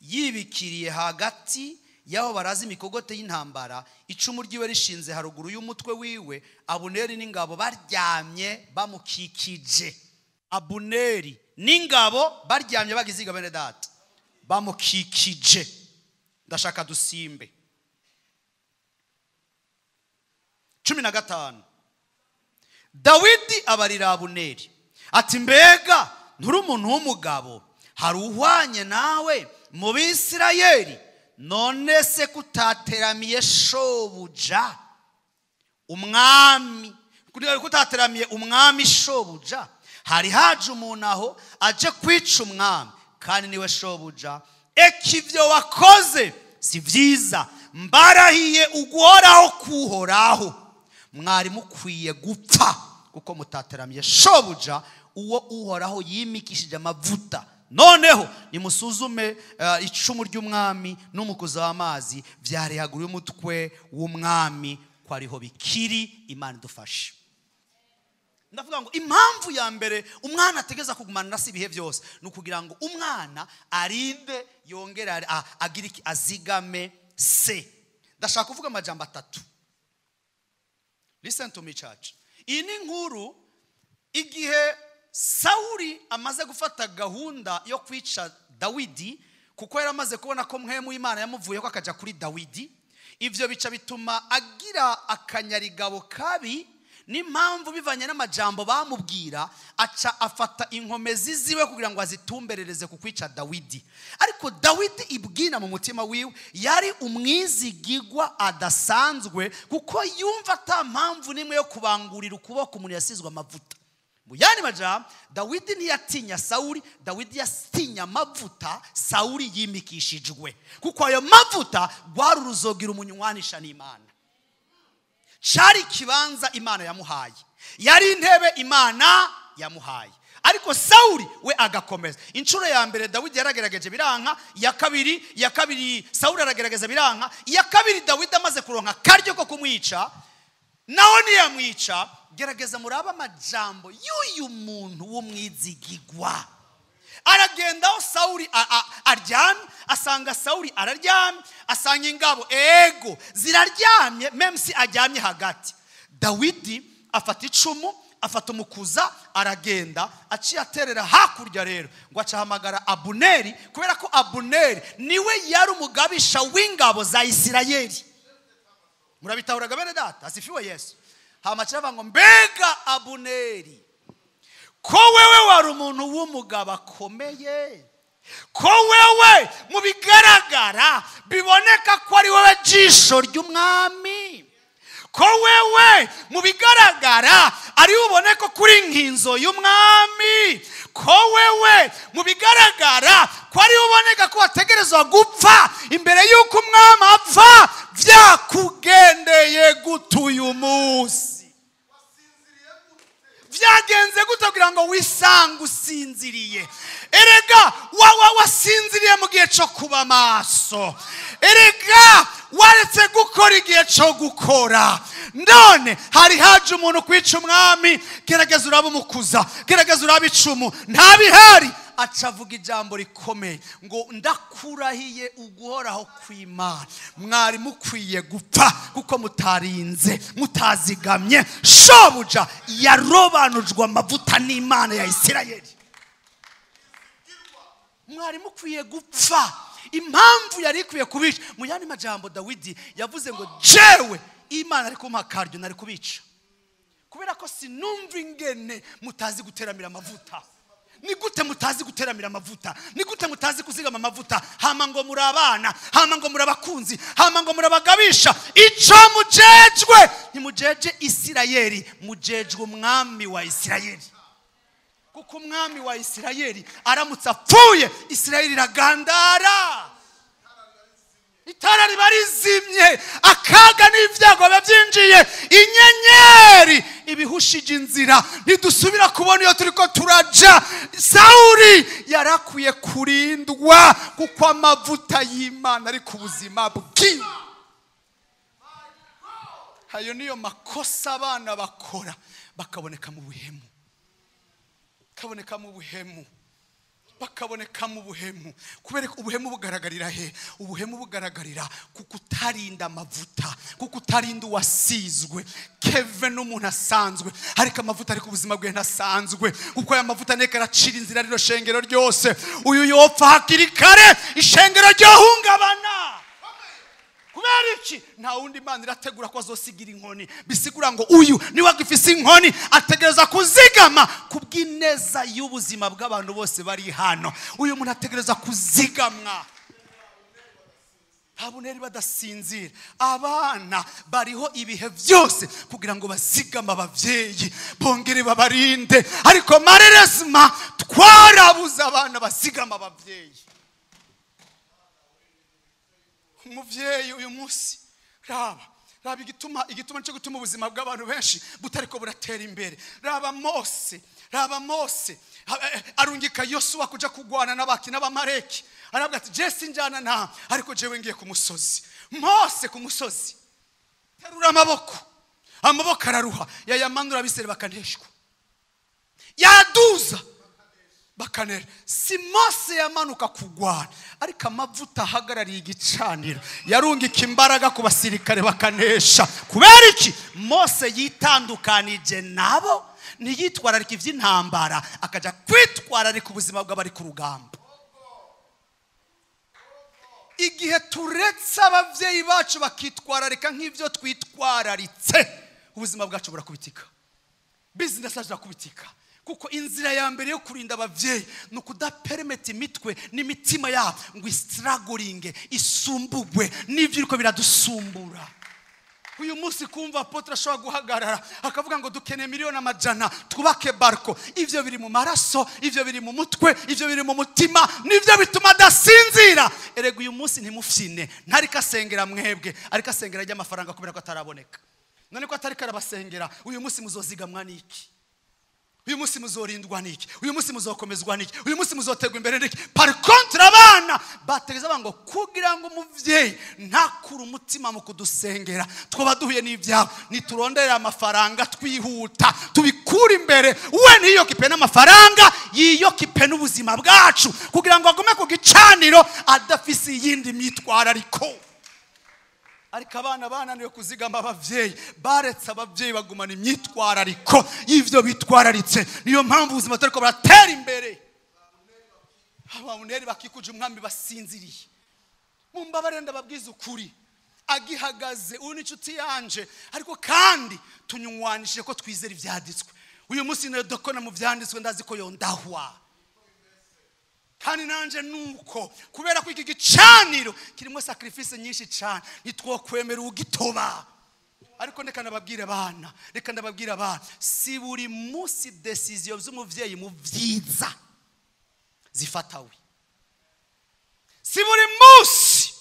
yibikiriye hagati yaho barazi imikogote y'intambara, icumu ryiwe rishinze haruguru y'umutwe wiwe. Abuneri n'ingabo baryamye bamukikije. Abuneri n'ingabo baryamye bagiziga bene data bamukikije. Ndashaka dusimbe 15. Dawidi abarira Abuneri ati mbega nturi umuntu w'umugabo, hari uhwanye nawe mu Bisirayeli? None se kutateramiye shobuja umwami, kutateramiye umwami shobuja? Hari haje umuntu aho aje kwica umwami, kandi niwe shobuja. Eka ivyo wakoze si vyiza, mbarahiye uguhoraho kuhoraho, mwari mukwiye gupfa kuko mutateramiye shobuja uwo Uhoraho yimikishije amavuta. Noneho nimusuzume icumu ry'umwami n'umukuza w'amazi vyari haguru y'umutwe w'umwami ko ariho bikiri. Imana idufashe. Ndavuga ngo impamvu ya mbere umwana ategeza kugumana na se ibihe byose ni ukugira ngo umwana arinde yongere agire iki, azigame se. Ndashaka kuvuga amajambo atatu. Listen to me church. Iyi ni inkuru igihe Sawuli amaze gufata gahunda yo kwica Dawidi, kuko yari amaze kubona ko mpwemu Imana yamuvuye ko akaja kuri Dawidi. Ivyo bica bituma agira akanyarigabo kabi, n'impamvu bivanye n'amajambo bamubwira, aca afata inkomezi ziwe kugira ngo azitumberereze ku kwica Dawidi. Ariko Dawidi ibwina mu mutima wiwe yari umwizigigwa adasanzwe, kuko yumva ata mpamvu nimwe yo kubangurira ukuboko umuntu yasizwe amavuta. Muyani majambo, Dawidi ntiyatinya Sawuli, Dawidi yatinya amavuta Sawuli yimikishijwe, kuko ayo mavuta rwari uruzogira umunywanisha n'Imana. Cari kibanza Imana yamuhaye, yari intebe Imana yamuhaye. Ariko Sawuli we agakomeza. Inshuro ya mbere Dawidi yaragerageje biranka, iya kabiri Sawuli aragerageza biranka, iya kabiri Dawidi amaze kuronka karyo ko kumwica, naho ntiyamwica. Gerageza muraba amajambo y'uyu muntu w'umwizigigwa. Aragenda aho Sawuli aryamye, asanga Sawuli araryamye, asanga ingabo ego ziraryamye, même si aryamye hagati. Dawidi afata icumu, afata umukuza, aragenda aciye aterera hakurya. Rero ngo acahamagara Abuneri, kubera ko Abuneri niwe yari umugabisha w'ingabo za Isirayeli. Murabitahuraga bene data? Asifiwe Yesu. Hama ngo mbega Abuneri, ko wewe wari umuntu w'umugabo akomeye, ko wewe mu bigaragara biboneka ko ari wowe jisho ry'umwami, ko wewe mu bigaragara ari uboneka kuri nkinzo y'umwami, ko wewe mu bigaragara ko ari uboneka ko wategerezwa gupfa imbere y'uko umwami apfa, vyakugendeye gutuye umunsi? Vyagenze gute kugira ngo wisange usinziriye? Erega wasinziriye mu gihe cyo kuba maso. Erega Waretse gukora igihe cyo gukora. None hari haje umuntu kwica umwami, gerageza urabe umukuza, gerageza urabe icumu, ntabihari. Acavuga ijambo rikomeye ngo ndakurahiye uguhoraho kw'Imana, mwari mukwiye gupfa kuko mutarinze, mutazigamye. Shobuja yarobanujwe amavuta n'Imana ya Isirayeli. Mwari mukwiye gupfa. Impamvu yari ikwiye kubica, mu yandi majambo Dawidi yavuze ngo jewe Imana ari kumpa akaryo nari kubica, kubera ko sinumva ingene mutazi guteramira amavuta. Ni gute mutazi guteramira amavuta? Ni gute mutazi kuzigama amavuta? Hama ngo muri abana, hama ngo muri abakunzi, hama ngo muri abagabisha. Ico mujejwe ntimujeje Isirayeli, mujejwe umwami wa Isirayeli. Kuko umwami wa Isirayeli aramutse apfuye, Isirayeli iragandara, itara riba rizimye, akaga n'ibyago biba byinjiye, inyenyeri ibihushije inzira, ntidusubira kubona iyo turiko turaja. Sawuli yarakwiye kurindwa kuko amavuta y'Imana ari ku buzima bwiwe. Ayo niyo makosa abana bakora, bakaboneka mu buhemu, kaboneka mu buhemu, bakaboneka mu buhemu. Kubera ko ubuhemu bugaragarira he? Ubuhemu bugaragarira kuko utarinda amavuta, kuko utarinda uwasizwe. Keve n'umuntu asanzwe, ariko amavuta ari ku buzima bwe ntasanzwe, kuko aya mavuta neka aracira inzira rino shengero ryose. Uyu yopfa hakiri kare, ishengero ryohungabana. Kubera iki? Nta wundi Imana irategura ko azosigira inkoni. Bisigura ngo uyu niwe agifise inkoni, ategereza kuzigama kubw'ineza y'ubuzima bw'abantu bose bari hano. Uyu muntu ategereza kuzigamwa. Abuneri badasinzira, abana bariho ibihe byose kugira ngo bazigama abavyeyi, bongere babarinde. Ariko marerezima twarabuze abana bazigama abavyeyi. Umuvyeyi uyu munsi, raba raba igituma cyo gutuma ubuzima bw'abantu benshi butariko buratera imbere. Raba Mose, raba Mose arungika Yosuwa kuja kugwana n'abaki n'abamareki, aravuga ati je sinjana nta, ariko jewe ngiye ku musozi. Mose ku musozi terura amaboko, amaboko araruha, yayamanura abisere bakaneshwa, yaduza bakanera. Si Mose yamanuka kugwana, ariko amavuta ahagarariye igicaniro yarungika imbaraga ku basirikare bakanesha. Kubera iki? Mose yitandukanije nabo, ntiyitwararika ivy'intambara, akaja kwitwararika ubuzima bw'abari ku rugamba. Igihe turetse abavyeyi bacu bakitwararika nk'ivyo twitwararitse, ubuzima bwacu burakubitika, business zacu zirakubitika. Kuko inzira ya mbere yo kurinda abavyeyi ni ukudapermeta imitwe n'imitima yabo ngo istragoringe, isumbugwe n'ivyo iriko biradusumbura. Uyu munsi kumva apotre ashobora guhagarara akavuga ngo dukeneye 100 miliyoni twubake barko, ivyo biri mu maraso, ivyo biri mu mutwe, ivyo biri mu mutima, nivyo bituma adasinzira. Erega uyu munsi ntimufyine, ntariko asengera mwebwe, ariko asengera ry'amafaranga kubera ko ataraboneka. None ko atariko arabasengera, uyu munsi muzozigamwa n'iki? Uyu munsi muzorindwa n'iki? Uyu munsi muzokomezwa n'iki? Uyu munsi muzotegwa imbere n'iki? Par contre abana bategeza ngo kugira ngo umuvyeyi ntakure umutima mu kudusengera, twaba duhuye n'ivyabo, nituronderera amafaranga twihuta, tubikure imbere. We ntiyokipe n'amafaranga, yiyokipe n'ubuzima bwacu, kugira ngo agume ku gicaniro adafise iyindi myitwarariko. Ariko abana bananiwe kuzigama abavyeyi, baretse abavyeyi bagumana imyitwarariko y'ivyo bitwararitse. Niyo mpamvu ubuzima butariko buratera imbere. Ababuneri bakikuje umwami basinziriye. Mumbabarire ndababwiza ukuri, agihagaze uyu ni inshuti yanje, ariko kandi tunywanishije ko twizera ivyanditswe. Uyu munsi nayo dokona mu vyanditswe, ndazi ko yondahwa. Kandi nanje nuko kubera ko iki gicaniro kirimo sacrifice nyinshi cyane, ntitwokwemera ugitoba. Ariko reka ndababwire abana, reka ndababwire abana, si buri munsi decision z'umuvyeyi mu vyiza zifatawe, si buri munsi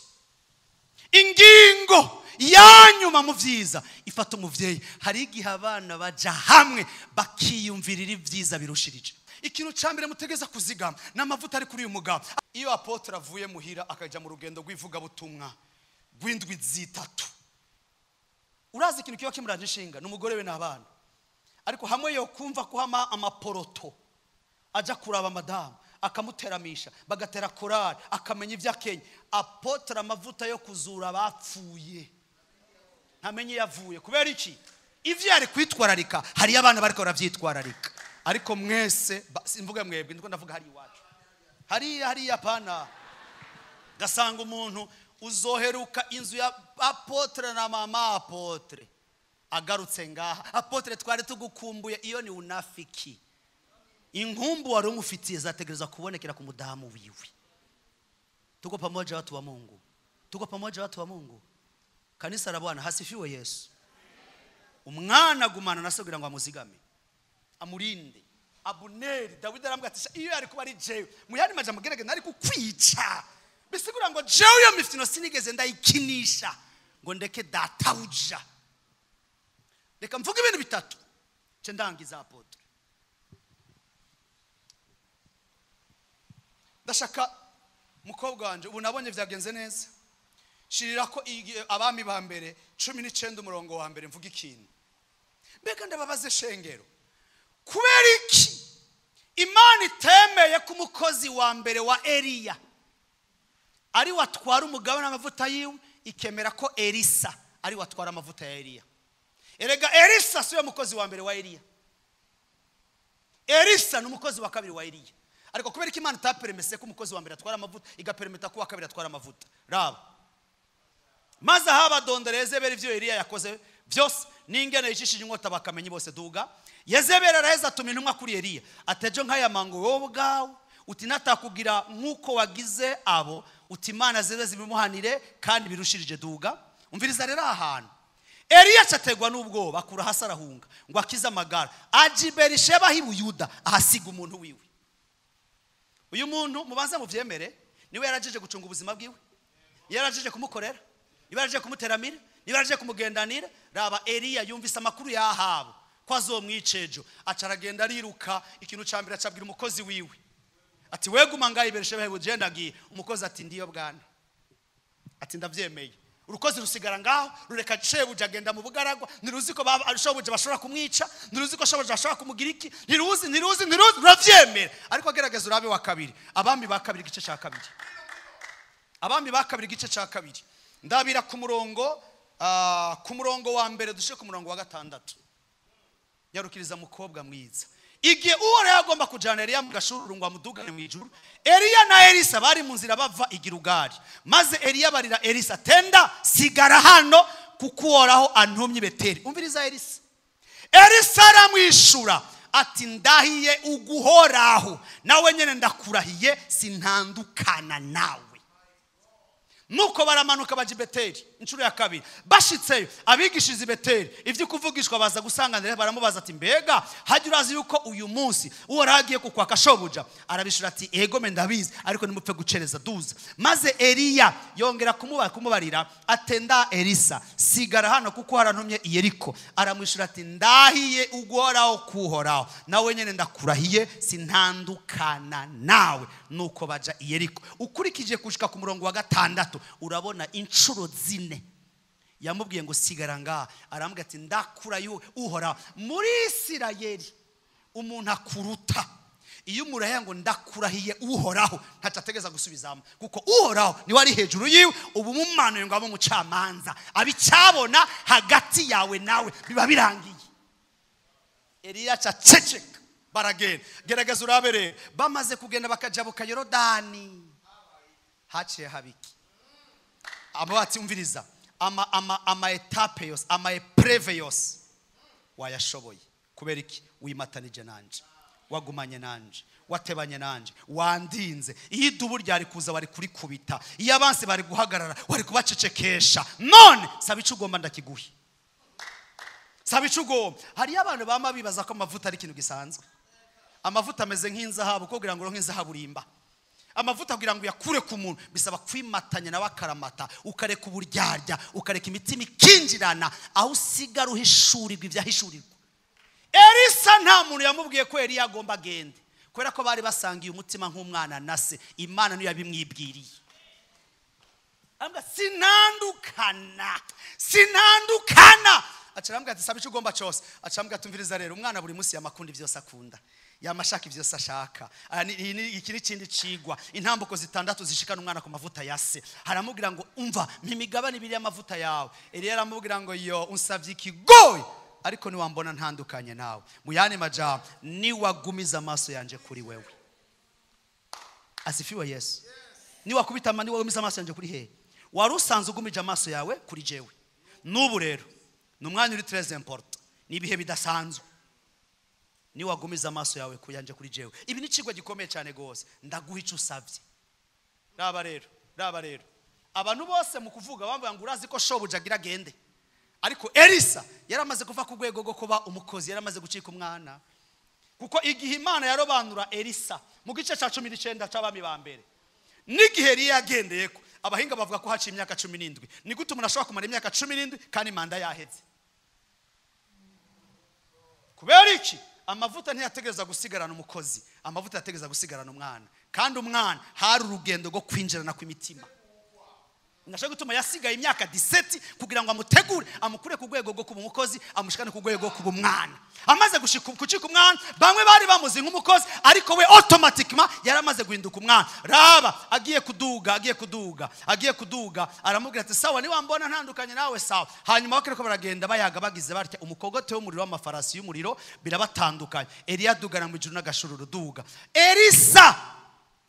ingingo ya nyuma mu vyiza ifata umuvyeyi. Hari igihe abana baja hamwe bakiyumvirira ibyiza birushirije. Ikintu cya mbere mutegeza kuzigama ni amavuta ari kuri uyu mugabo. Iyo apotre avuye muhira akajya mu rugendo rw'ivugabutumwa, rw'indwi zitatu. Urazi ikintu kiba kimuraje inshinga n'umugore we n'abana, ariko hamwe yo kumva ko hama amaporoto ajya kuraba madamu akamuteramisha, bagatera korari, akamenya ibyo akenye, apotra amavuta yo kuzura abapfuye ntamenye yavuye. Kubera iki? Ivyo yari kwitwararika hari abana bariko baravyitwararika. Ariko mwese simvuga mwebwe, ndiko ndavuga hari iwacu hariya pana gasanga umuntu uzoheruka inzu ya apotre na mama apotre agarutse ngaha, apotre twari tugukumbuye. Iyo ni unafiki. Inkumbu wari umufitiye zategereza kubonekera ku mudamu wiwe. Tuko pamoja watu wa Mungu, tuko pamoja watu wa Mungu. Kanisa la Bwana, hasifiwe Yesu. Umwana agumana na se kugira ngo amuzigame, amurinde. Abuneri Dawidi arambwira ati iyo yari kuba ari jewe muyandi majambo gerege nari kukwica. Bisigura ngo jewe iyo mifino sinigeze ndayikinisha ngo ndeke databuja. Reka mvuge ibintu bitatu nce ndangiza apotre. Ndashaka mukobwa wanje ubu nabonye vyagenze neza. Shirira ko abami ba mbere 19 umurongo wa mbere mvuga ikintu. Mbega ndababaze shengero, kubera iki Imana itemeye ko umukozi wa mbere wa Eliya ari watwara umugabane amavuta yiwe, ikemera ko Elisa ari watwara amavuta ya Eliya? Erega Elisa siwe mukozi wa mbere wa Eliya, Elisa ni umukozi wa kabiri wa Eliya. Ariko kubera ko Imana itaperemese ko umukozi wa mbere atwara amavuta, igaperemeta ko wa kabiri atwara amavuta. Raba maze habadondera Yezebeli ivyo Eliya yakoze byose n'ingene yicishije inkota bakamenye bose duga. Yezebeli araheza atuma intumwa kuri Eliya atejo nk'aya mango wowe ubwawe uti natakugira nk'uko wagize abo, uti Imana zize zibimuhanire kandi birushirije duga. Umviriza rero ahantu Eliya acategwa n'ubwoba akura hasi arahunga ngo akize amagara, aja i Berisheba h'i Buyuda ahasiga umuntu wiwe. Uyu muntu mubanze muvyemere, niwe yarajeje gucunga ubuzima bwiwe, yarajeje kumukorera, niwe yarajeje kumuteramira, niwe yarajeje kumugendanira. Raba Eliya yumvise amakuru ya Ahabu ko azomwica ejo, aca aragenda ariruka. Ikintu ca mbere acabwira umukozi wiwe ati weguma ngaho i Berisheba h'i Buyuda ndagiye. Umukozi ati ndiyo bwana, ati ndavyemeye. Urukozi rusigara ngaho rureka shebuja agenda mu bugaragwa. Ntiruzi ko shobuja bashobora kumwica, ntiruzi ko shobuja bashobora kumugira iki, ntiruzi ntiruzi ntiruzi, ruravyemera. Ariko agerageza urabe wa kabiri, Abami ba kabiri igice ca kabiri, Abami ba kabiri igice ca kabiri, ndabira ku murongo ku murongo wa mbere dushe ku murongo wa 6. Nyarukiriza mukobwa mwiza. Igihe Uhoraho agomba kujana Eliya mu gashururu ngo amudugane mu ijuru, Eliya na Elisa bari mu nzira bava i Gilugari. Maze Eliya barira Elisa, tenda sigara hano kuko Uhoraho antumye Beteli. Umviriza Elisa. Elisa aramwishura ati ndahiye uguhoraho nawe nyene ndakurahiye sintandukana nawe. Nuko baramanuka baja i Beteli inshuro ya kabiri. Bashitseyo abigishiriza i Beteli ivyo kuvugishwa baza gusanganira, baramubaza ati mbega hajya urazi yuko uyu munsi Uhoraho agiye kukwaka shobuja? Arabishura ati ego me ndabizi, ariko nimupfe gucereza duza. Maze Eliya yongera kumubarira atenda Elisa sigara hano kuko harantumye i Yeriko. Aramwishura ati ndahiye uguhoraho kuhoraho nawe nyene ndakurahiye sintandukana nawe. Nuko baja i Yeriko. Ukurikije kushika ku murongo wa 6 urabona inshuro zine yamubwiye ngo sigara ngaha, arambwira ati ndakurayo Uhoraho. Muri Isirayeli umuntu akuruta iyo umurahiye ngo ndakurahiye Uhoraho ntaco ategeza gusubizamo, kuko Uhoraho niwe ari hejuru yiwe. Ubu mumanuye ngo abe umucamanza abicyabona hagati yawe nawe biba birangiye. Eliya aceceka baragenda. Gerageza urabe rero, bamaze kugenda bakajabuka Yorodani, haciye habiki abo umviriza ama etape yose, ama epreve yose wayashoboye. Kubera iki? Wimatanije nanje, wagumanye nanje, watebanye nanje, wandinze. Iyo idubu ryari kuza wari kurikubita, iyo abansi bari guhagarara wari kubacecekesha. None saba ico ugomba ndakiguhe, saba ico ugomba. Hariyo abantu bama bibaza ko amavuta ari ikintu gisanzwe. Amavuta ameze nk'inzahabu, kugira ngo uronke inzahabu urimba. Amavuta kugira ngo yakure ku muntu bisaba kwimatanya nawe akaramata, ukareka uburyarya, ukareka imitima ikinjirana, aho usigara uhishurirwa ibyahishurirwa. Elisa nta muntu yamubwiye ko Eliya agomba agende, kubera ko bari basangiye umutima nk'umwana na se. Imana niyo yabimwibwiriye. Ambwa sinandukana, sinandukana. Acarambwa ati sabe icyo ugomba cyose. Acarambwa ati umviriza rero, umwana buri munsi yamakunda ivyose akunda, yamashaka ivyose ashaka. Iki ni kindi cigwa, intambuko zitandatu zishikana umwana ku mavuta ya se. Haramubwira ngo umva mimigabane ibiri y'amavuta yawe. Eliya aramubwira ngo yo unsavye ikigoye, ariko niwambona ntandukanye nawe. Mu yandi majambo, niwagumiza amaso yanje kuri wewe. Asifiwe Yesu. Niwakubita amani, niwagumiza amaso yanje kuri he? Wari usanzwe ugumije amaso yawe kuri jewe. N'ubu rero ni umwanya uri très important, ni ibihe bidasanzwe. Niwagumiza amaso yawe kuyanje kuri jewe. Ibi ni cigwa gikomeye cyane gose. Ndaguha ico usavye. Raba rero, raba rero. Abantu bose mu kuvuga bamvuga ngo urazi ko shobuja agira agende. Ariko Elisa yaramaze kuva ku rwego rwo kuba umukozi, yaramaze gucika umwana. Kuko igihe Imana yarobanura Elisa mu gice ca 19 c'abami ba mbere, n'igihe Eliya yagendeyeko, abahinga bavuga ko haciye imyaka 17. Ni gute umuntu ashobora kumara imyaka 17 kandi manda yaheze? Kubera iki? Amavuta ntiyategereza gusigarana umukozi, amavuta yategereza gusigarana umwana. Kandi umwana hari urugendo rwo kwinjirana kw'imitima. Ndashaka gutuma yasigaye imyaka 17 kugira ngo amutegure, amukure ku rwego rwo kuba umukozi, amushikane ku rwego rwo kuba umwana. Amaze gucika umwana, bamwe bari bamuzi nk'umukozi, ariko we automatiquement yaramaze guhinduka umwana. Raba agiye kuduga, agiye kuduga, agiye kuduga, aramubwira ati sawa niwambona ntandukanye nawe sawa. Hanyuma bakiriko baragenda bayaga bagize batya, umukogote w'umuriro w'amafarasi y'umuriro birabatandukanye. Eliya adugana mu ijuru n'agashururu duga. Elisa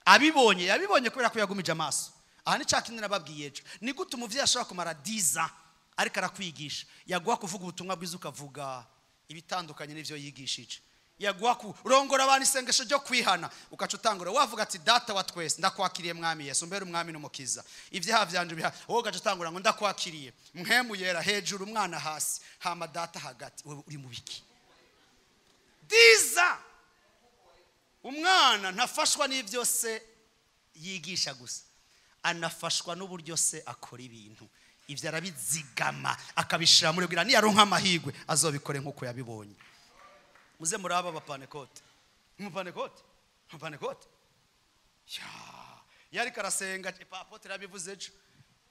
abibonye, yabibonye kubera ko yagumije amaso. Aha ni cya kindi nababwiye ejo. Ni gute umuvyeyi ashobora kumara 10 ans ariko arakwigisha, yaguha kuvuga ubutumwa bwiza ukavuga ibitandukanye n'ivyo yigishije, yaguha kurongora abantu isengesho ryo kwihana ukaca utangura wavuga ati data wa twese ndakwakiriye mwami Yesu, mbere umwami n'umukiza, ivyaha vyanje biha, wowe ugaca utangura ngo ndakwakiriye, mpemu yera hejuru umwana hasi, hama data hagati, wewe uri mu biki? 10 ans umwana ntafashwa n'ivyo se yigisha gusa, anafashwa n'uburyo se akora ibintu. Ivyo arabizigama akabishira muri bwira, niyaronka amahirwe azobikore nkuko yabibonye. Muze muraba abapanekote, umupanekote, umupanekote ya yari karasenga, apotre yabivuze ejo,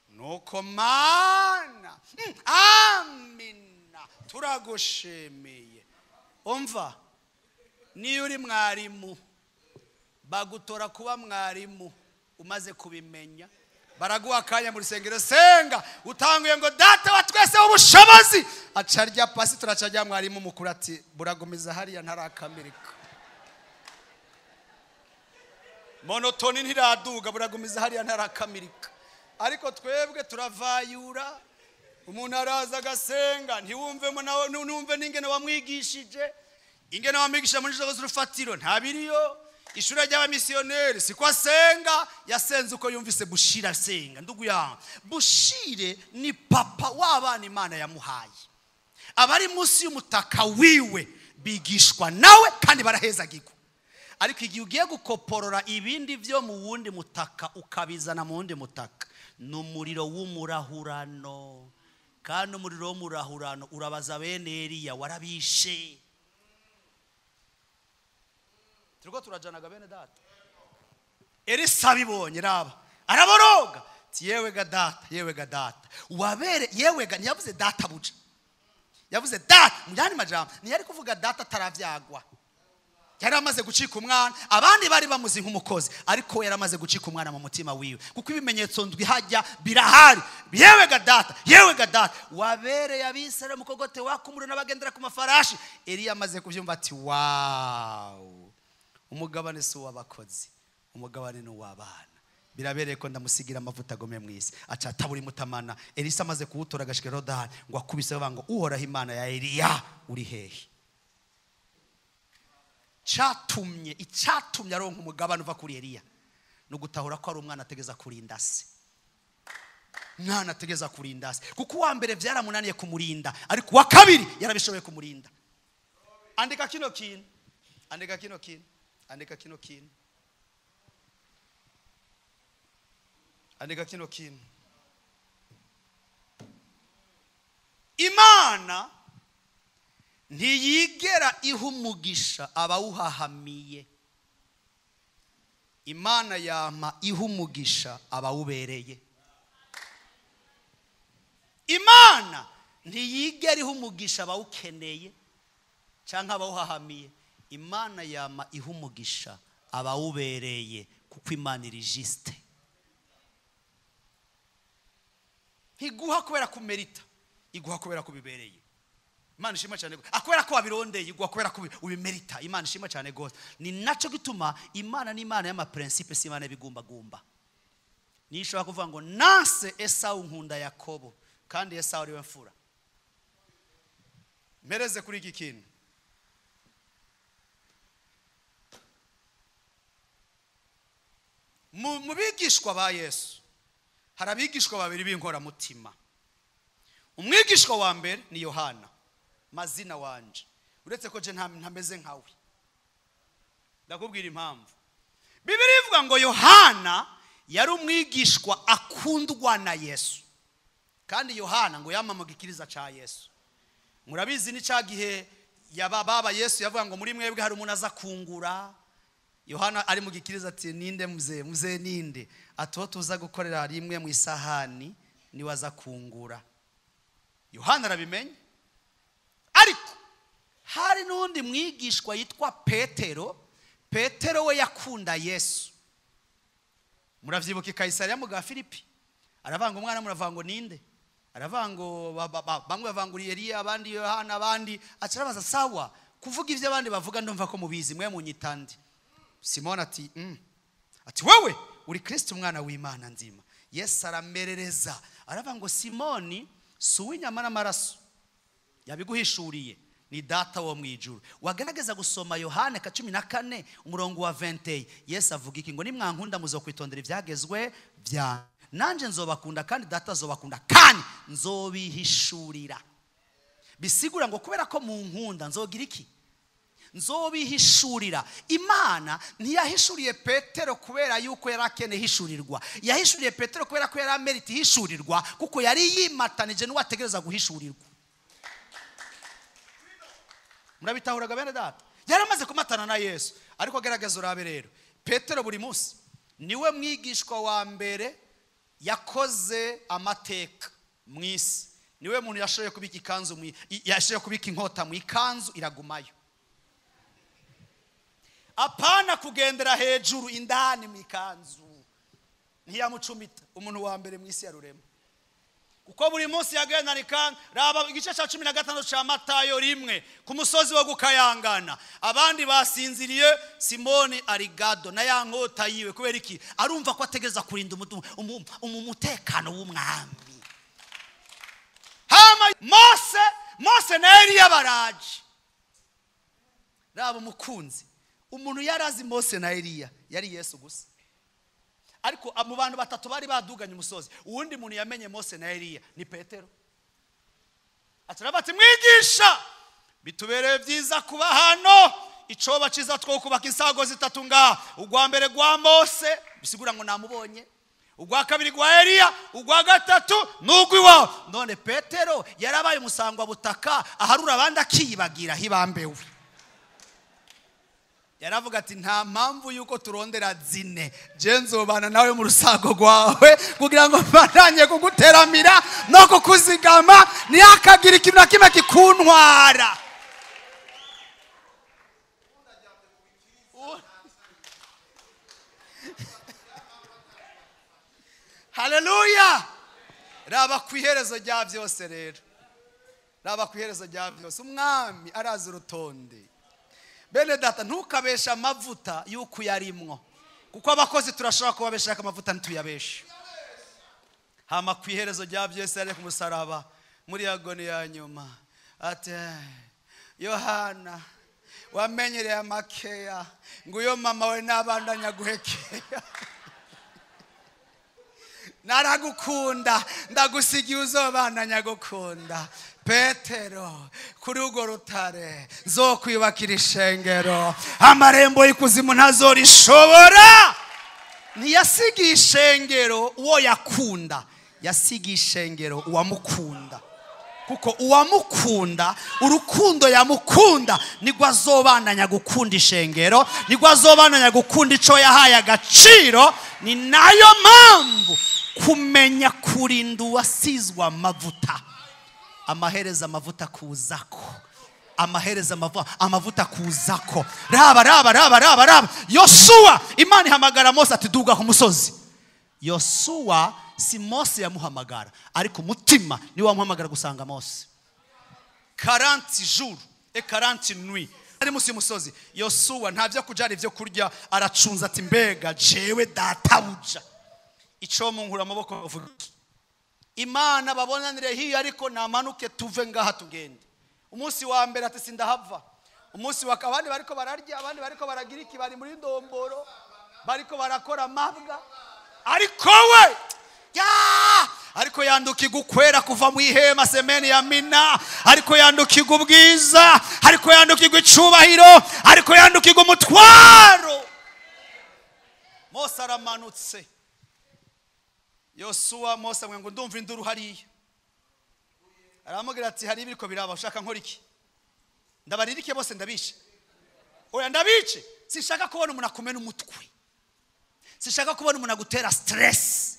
nuko mana amina turagushimiye. Umva, niyo uri mwarimu bagutora kuba mwarimu umaze kubimenya, baraguha akanya mu rusengero, senga utanguye ngo data wa twese w'ubushobozi, aca arya pasitori, aca arya mwarimu mukuru ati buragumiza hariya ntarakamirika, monotoni ntiraduga, buragumiza hariya ntarakamirika. Ariko twebwe turavayura, umuntu araza agasenga ntiwumvemo nawe, ntumve n'ingene wamwigishije, ingene wamwigishije muri nzego z'urufatiro ntabiriyo. Ishuri ry'abamisiyoneri siko asenga, yasenze uko yumvise Bushire asenga. Ndugu yangu, Bushire ni papa w'abana Imana yamuhaye. Abari munsi y'umutaka wiwe bigishwa nawe kandi barahezagirwa. Ariko igihe ugiye gukoporora ibindi vyo mu wundi mutaka ukabizana mu wundi mutaka, ni umuriro w'umurahurano. Kandi umuriro w'umurahurano urabaza bene Eliya warabishe. Turiko turajanaga bene data. Elisa abibonye, raba araboroga ati yewe ga data, yewe ga data wabere, yewe ga, ntiyavuze data buja, yavuze data mu yandi majambo, ntiyari kuvuga data ataravyagwa, yari amaze gucika umwana. Abandi bari bamuzi nk'umukozi, ariko yari amaze gucika umwana mu mutima wiwe, kuko ibimenyetso ndwi hajya birahari. Yewe ga data, yewe ga data wabereye Abisirayeli umukogote waka umuriro n'abagendera ku mafarashi. Eliya amaze kuvyumva ati wow, umugabane si uw'abakozi, umugabane ni uw'abana. Birabereye ko ndamusigira amavuta agome mu isi. Aca atabura imutamana. Elisa amaze kuwutora agashika Yorodani, ngo akubise bavuga ngo uhoraho Imana ya Eliya uri hehe? Icyatumye aronka umugabane uva kuri Eliya ni ugutahura ko ari umwana ategeza kurinda se. Umwana ategeza kurinda se, kuko uwa mbere byaramunaniye kumurinda, ariko uwa kabiri yarabishoboye kumurinda. Andika kino kintu, andika kino kintu, andika kino kintu, andika kino kintu. Imana ntiyigera iha umugisha abawuhahamiye. Imana yama iha umugisha abawubereye. Imana ntiyigera iha umugisha abawukeneye cyangwa abawuhahamiye. Imana yama iha umugisha abawubereye, kuko Imana iri juste. Ntiguha kubera kumerita, iguha kubera kubibereye. Imana ishima cyane gose. Akubera ko wabirondeye, iguha kubera ko ubimerita. Imana ishima cyane gose. Ni naco gituma Imana ni Imana y'amaprincipe, si Imana y'ibigumbagumba. Nishobora kuvuga ngo nanse Esau nkunda Yakobo, kandi Esau ariwe mfura. Mpereze kuri iki kintu. Mu bigishwa ba Yesu hari abigishwa babiri b'inkoramutima. Umwigishwa wa mbere ni Yohana, mazina wanje, uretse ko je ntameze nkawe. Ndakubwira impamvu. Bibiliya ivuga ngo Yohana yari umwigishwa akundwa na Yesu, kandi Yohana ngo yamamaga ikiriza ca Yesu. Murabizi ni ca gihe baba Yesu yavuga ngo muri mwebwe hari umuntu aza kungura. Yohana ari mu gikiriza ati ninde mzee, mzee ninde? Ati tuza gukorera rimwe mu isahani niwe aza kungura. Yohana arabimenya. Ariko hari n'undi mwigishwa yitwa Petero. Petero we yakunda Yesu. Muravyibuka Kayisariya mu ga Filipi, aravanga umwana, muravango ninde? Aravango bamwe bavanguriye Eliya, abandi Yohana, abandi. Acarabaza sawa kuvuga ivyo abandi bavuga ndumva ko mubizi, mwe munyitandi. Simoni ati ati wewe uri Kristo umwana w'Imana nzima. Yesu aramerereza aravuga ngo Simoni si uw'inyama n'amaraso yabiguhishuriye, ni data wo mu ijuru. Wagerageza gusoma Yohana ka 14 umurongo wa 20, Yesu avuga iki? Ngo nimwankunda muzokwitondera ibyagezwe bya nanje nzobakunda, kandi data azobakunda, kandi nzobihishurira. Bisigura ngo kubera ko munkunda nzogira iki? Nzobihishurira. Imana ntiyahishuriye Petero kubera yuko yari akeneye hishurirwa. Yahishuriye Petero kubera ko yari amerita hishurirwa, kuko yari yimatanije n'uwategereza guhishurirwa. Murabitahuraga bene data? Yari amaze kumatana na Yesu. Ariko gerageza urabe rero, Petero buri munsi niwe mwigishwa wa mbere yakoze amateka mu isi. Niwe muntu yashoboye kubika ikanzu, yashoboye kubika inkota mu ikanzu iragumayo. Apana kugendera hejuru, indani mu ikanzu. Ntiyamucumita, umuntu wa mbere mu isi ya rurema. Kuko buri munsi yagendana ikanzu. Raba igice cya 15 cya Matayo 1, ku musozi wo gukayangana. Abandi basinziriye, Simoni arigado na ya nkota yiwe. Kubera iki? Arumva ko ategereza kurinda umutekano w'umwami. Hama Mose na Eliya baraje. Raba umukunzi, umuntu yarazi Mose na Eliya yari Yesu gusa. Ariko mu bantu batatu bari baduganye umusozi, uwundi muntu yamenye Mose na Eliya ni Petero. Ataraba ati mwigisha, bitubereye byiza kuba hano, icoba ciza two kubaka insago zitatu nga, ugwa mbere gwa Mose bisigura ngo namubonye, ugwa kabiri gwa Eliya, ugwa gatatu nugwi wawe. None Petero yarabaye umusangwa butaka, aharura abandi akiyibagira hibambewe. Yaravuga ati nta mpamvu yuko turondera zine, je nzobana nawe mu rusago rwawe kugira ngo mbananye kuguteramira no kukuzigama, ntihakagira ikintu na kimwe kikuntwara. Haleluya! Raba ku iherezo rya byose rero, raba ku iherezo rya byose, umwami arazi urutonde. Bene data, ntukabesha amavuta yuko yarimwo, kuko abakozi turashobora kubabesha amavuta ntituyabeshe. Hama ku iherezo rya byose yari ku musaraba muri agoni ya nyuma, ati Yohana wamenyereye amakeya, nguyo mama we n'abandanya guhekeya. Naragukunda, ndagusigiye uzobandanya gukunda. Petero, kuri urwo rutare nzokwiyubakira ishengero, amarembo y'ikuzimu ntazorishobora. Ntiyasigiye ishengero uwo yakunda, yasigiye ishengero uwamukunda. Kuko uwamukunda, urukundo yamukunda nigwo azobandanya gukunda ishengero, nigwo azobandanya gukunda ico yahaye agaciro. Ni nayo mpamvu Kumenya kurinda uwasizwe amavuta, amahereza amavuta kuzako, amahereza amavuta kuzako. Raba raba raba raba raba. Yosuwa, Imana ihamagara Mose ati duga ku musozi. Yosuwa si Mose yamuhamagara, ariko umutima ni wamuhamagara gusanga Mose. 40 jours et 40 nuits ari musi y'umusozi. Yosuwa nta byo kujara ibyo kurya, aracunza ati mbega jewe databuja ico munkura amaboko uvuga Imana babonanire hiyo, ariko namanuke tuve ngaha tugende. Umunsi wa mbere ati sindahava. Umunsi wa abandi bariko bararya, abandi bariko baragira iki, bari muri ndomboro, bariko barakora amabwa, ariko we ya ariko yandukirwa ukwera kuva mu ihema semeni ya mina, ariko yandukirwa ubwiza, ariko yandukirwa icubahiro, ariko yandukirwa umutwaro. Mose aramanutse. Yosuwa Mose amwe ngo ndumva induru hariya. Aramubwira ati hari ibiriko biraba, ushaka nkora iki? Ndabaririke bose ndabishe. Oya ndabice, sinshaka kubona umuntu akumena umutwe. Sinshaka kubona umuntu agutera stress.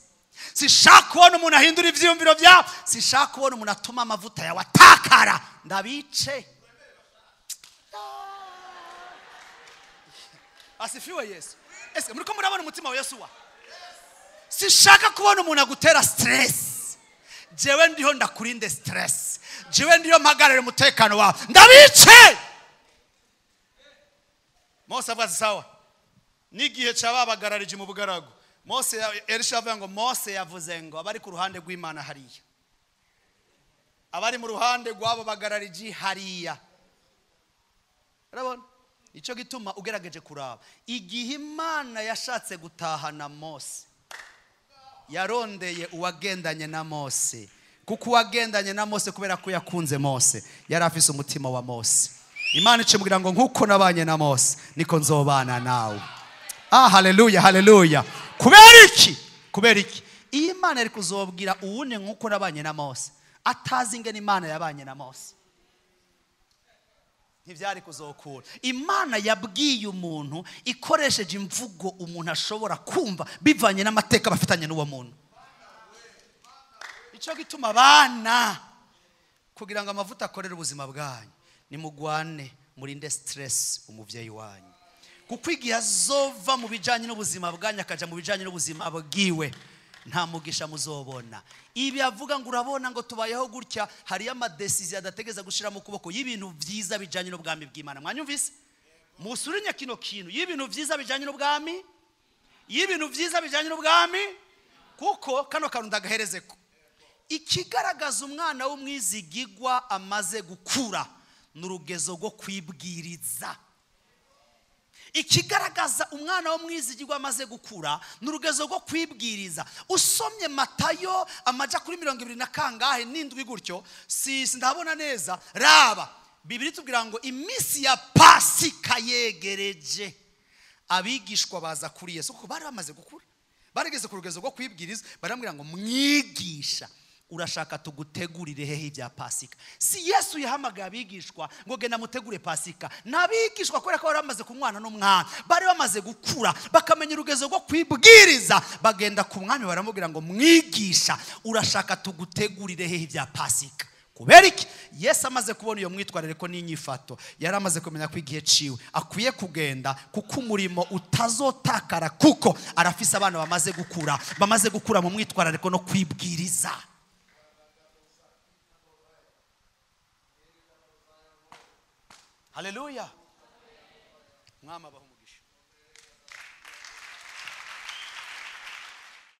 Sinshaka kubona umuntu ahindura ivyiyumviro byawe. Sinshaka kubona umuntu atuma amavuta yawe atakara. Ndabice. Asifiwe Yesu. Ese muriko murabona umutima wa Yosuwa? Sinshaka kubona umuntu agutera stress. Jewe ndiho ndakurinde stress. Jewe ndiho mpagarare umutekano wawe. Ndabice. Mose avuga sawa. N'igihe cababagararije mu bugaragu. Mose Elisha avuga ngo Mose yavuze ngo abari ku ruhande rw'Imana hariya, abari mu ruhande rw'abo bagararije hariya. Urabona icyo gituma ugerageje kuraba igihe Imana yashatse gutahana Mose, yarondeye uwagendanye na Mose, kuko uwagendanye na Mose kubera ko yakunze Mose yari afise umutima wa Mose. Imana icimubwira ngo nkuko nabanye na Mose niko nzobana nawe. Ah, haleluya, haleluya. Kubera iki? Kubera iki? Iyi Imana iri kuzobwira uwune nkuko nabanye na Mose, atazi ingene Imana yabanye na Mose, ntivyari kuzokura. Imana yabwiye umuntu ikoresheje imvugo umuntu ashobora kumva bivanye n'amateka bafitanye n'uwo muntu. Ico gituma abana kugira ngo amavuta akorere ubuzima bwanyu, nimugwane murinde stress umuvyeyi wanyu, kuko igihe azova mu bijanye n'ubuzima bwanyu akaja mu bijanye n'ubuzima bwiwe nta mugisha muzobona. Ibi avuga ngo urabona ngo tubayeho gutya, hari amadecision adategeza gushira mu kuboko y'ibintu vyiza bijanye n'ubwami bw'Imana. Mwanyumvise? Musurinye kino kintu y'ibintu vyiza bijanye n'ubwami, y'ibintu vyiza bijanye n'ubwami, kuko kano kantu ndagaherezeko. Ikigaragaza umwana w'umwizigigwa amaze gukura n'urugezo rwo kwibwiriza. Ikigaragaza umwana w'umwizigirwa amaze gukura n'urugezo rwo kwibwiriza. Usomye Matayo amaja kuri 27 gutyo, si ndabona neza. Raba Bibiri tubwira ngo iminsi ya Pasika yegereje, abigishwa baza kuri Yesu kuko bari bamaze gukura, barigeze ku rugezo rwo kwibwiriza. Baramubwira ngo mwigisha, urashaka tugutegurire hehe ibya Pasika? Si Yesu yahamagaye abigishwa ngo genda mutegure Pasika. Nabigishwa kubera ko bari bamaze kunywana n'umwana, bari bamaze gukura, bakamenya urugezo rwo kwibwiriza, bagenda ku mwami baramubwira ngo mwigisha, urashaka tugutegurire hehe ibya Pasika? Kubera iki? Yesu amaze kubona iyo mwitwarire ko n'inyifato, yari amaze kumenya ko igihe ciwe akwiye kugenda, kuko umurimo utazotakara, kuko arafise abana bamaze gukura, bamaze gukura mu mwitwarariko no kwibwiriza. Haleluya. Mwama abahe umugisha.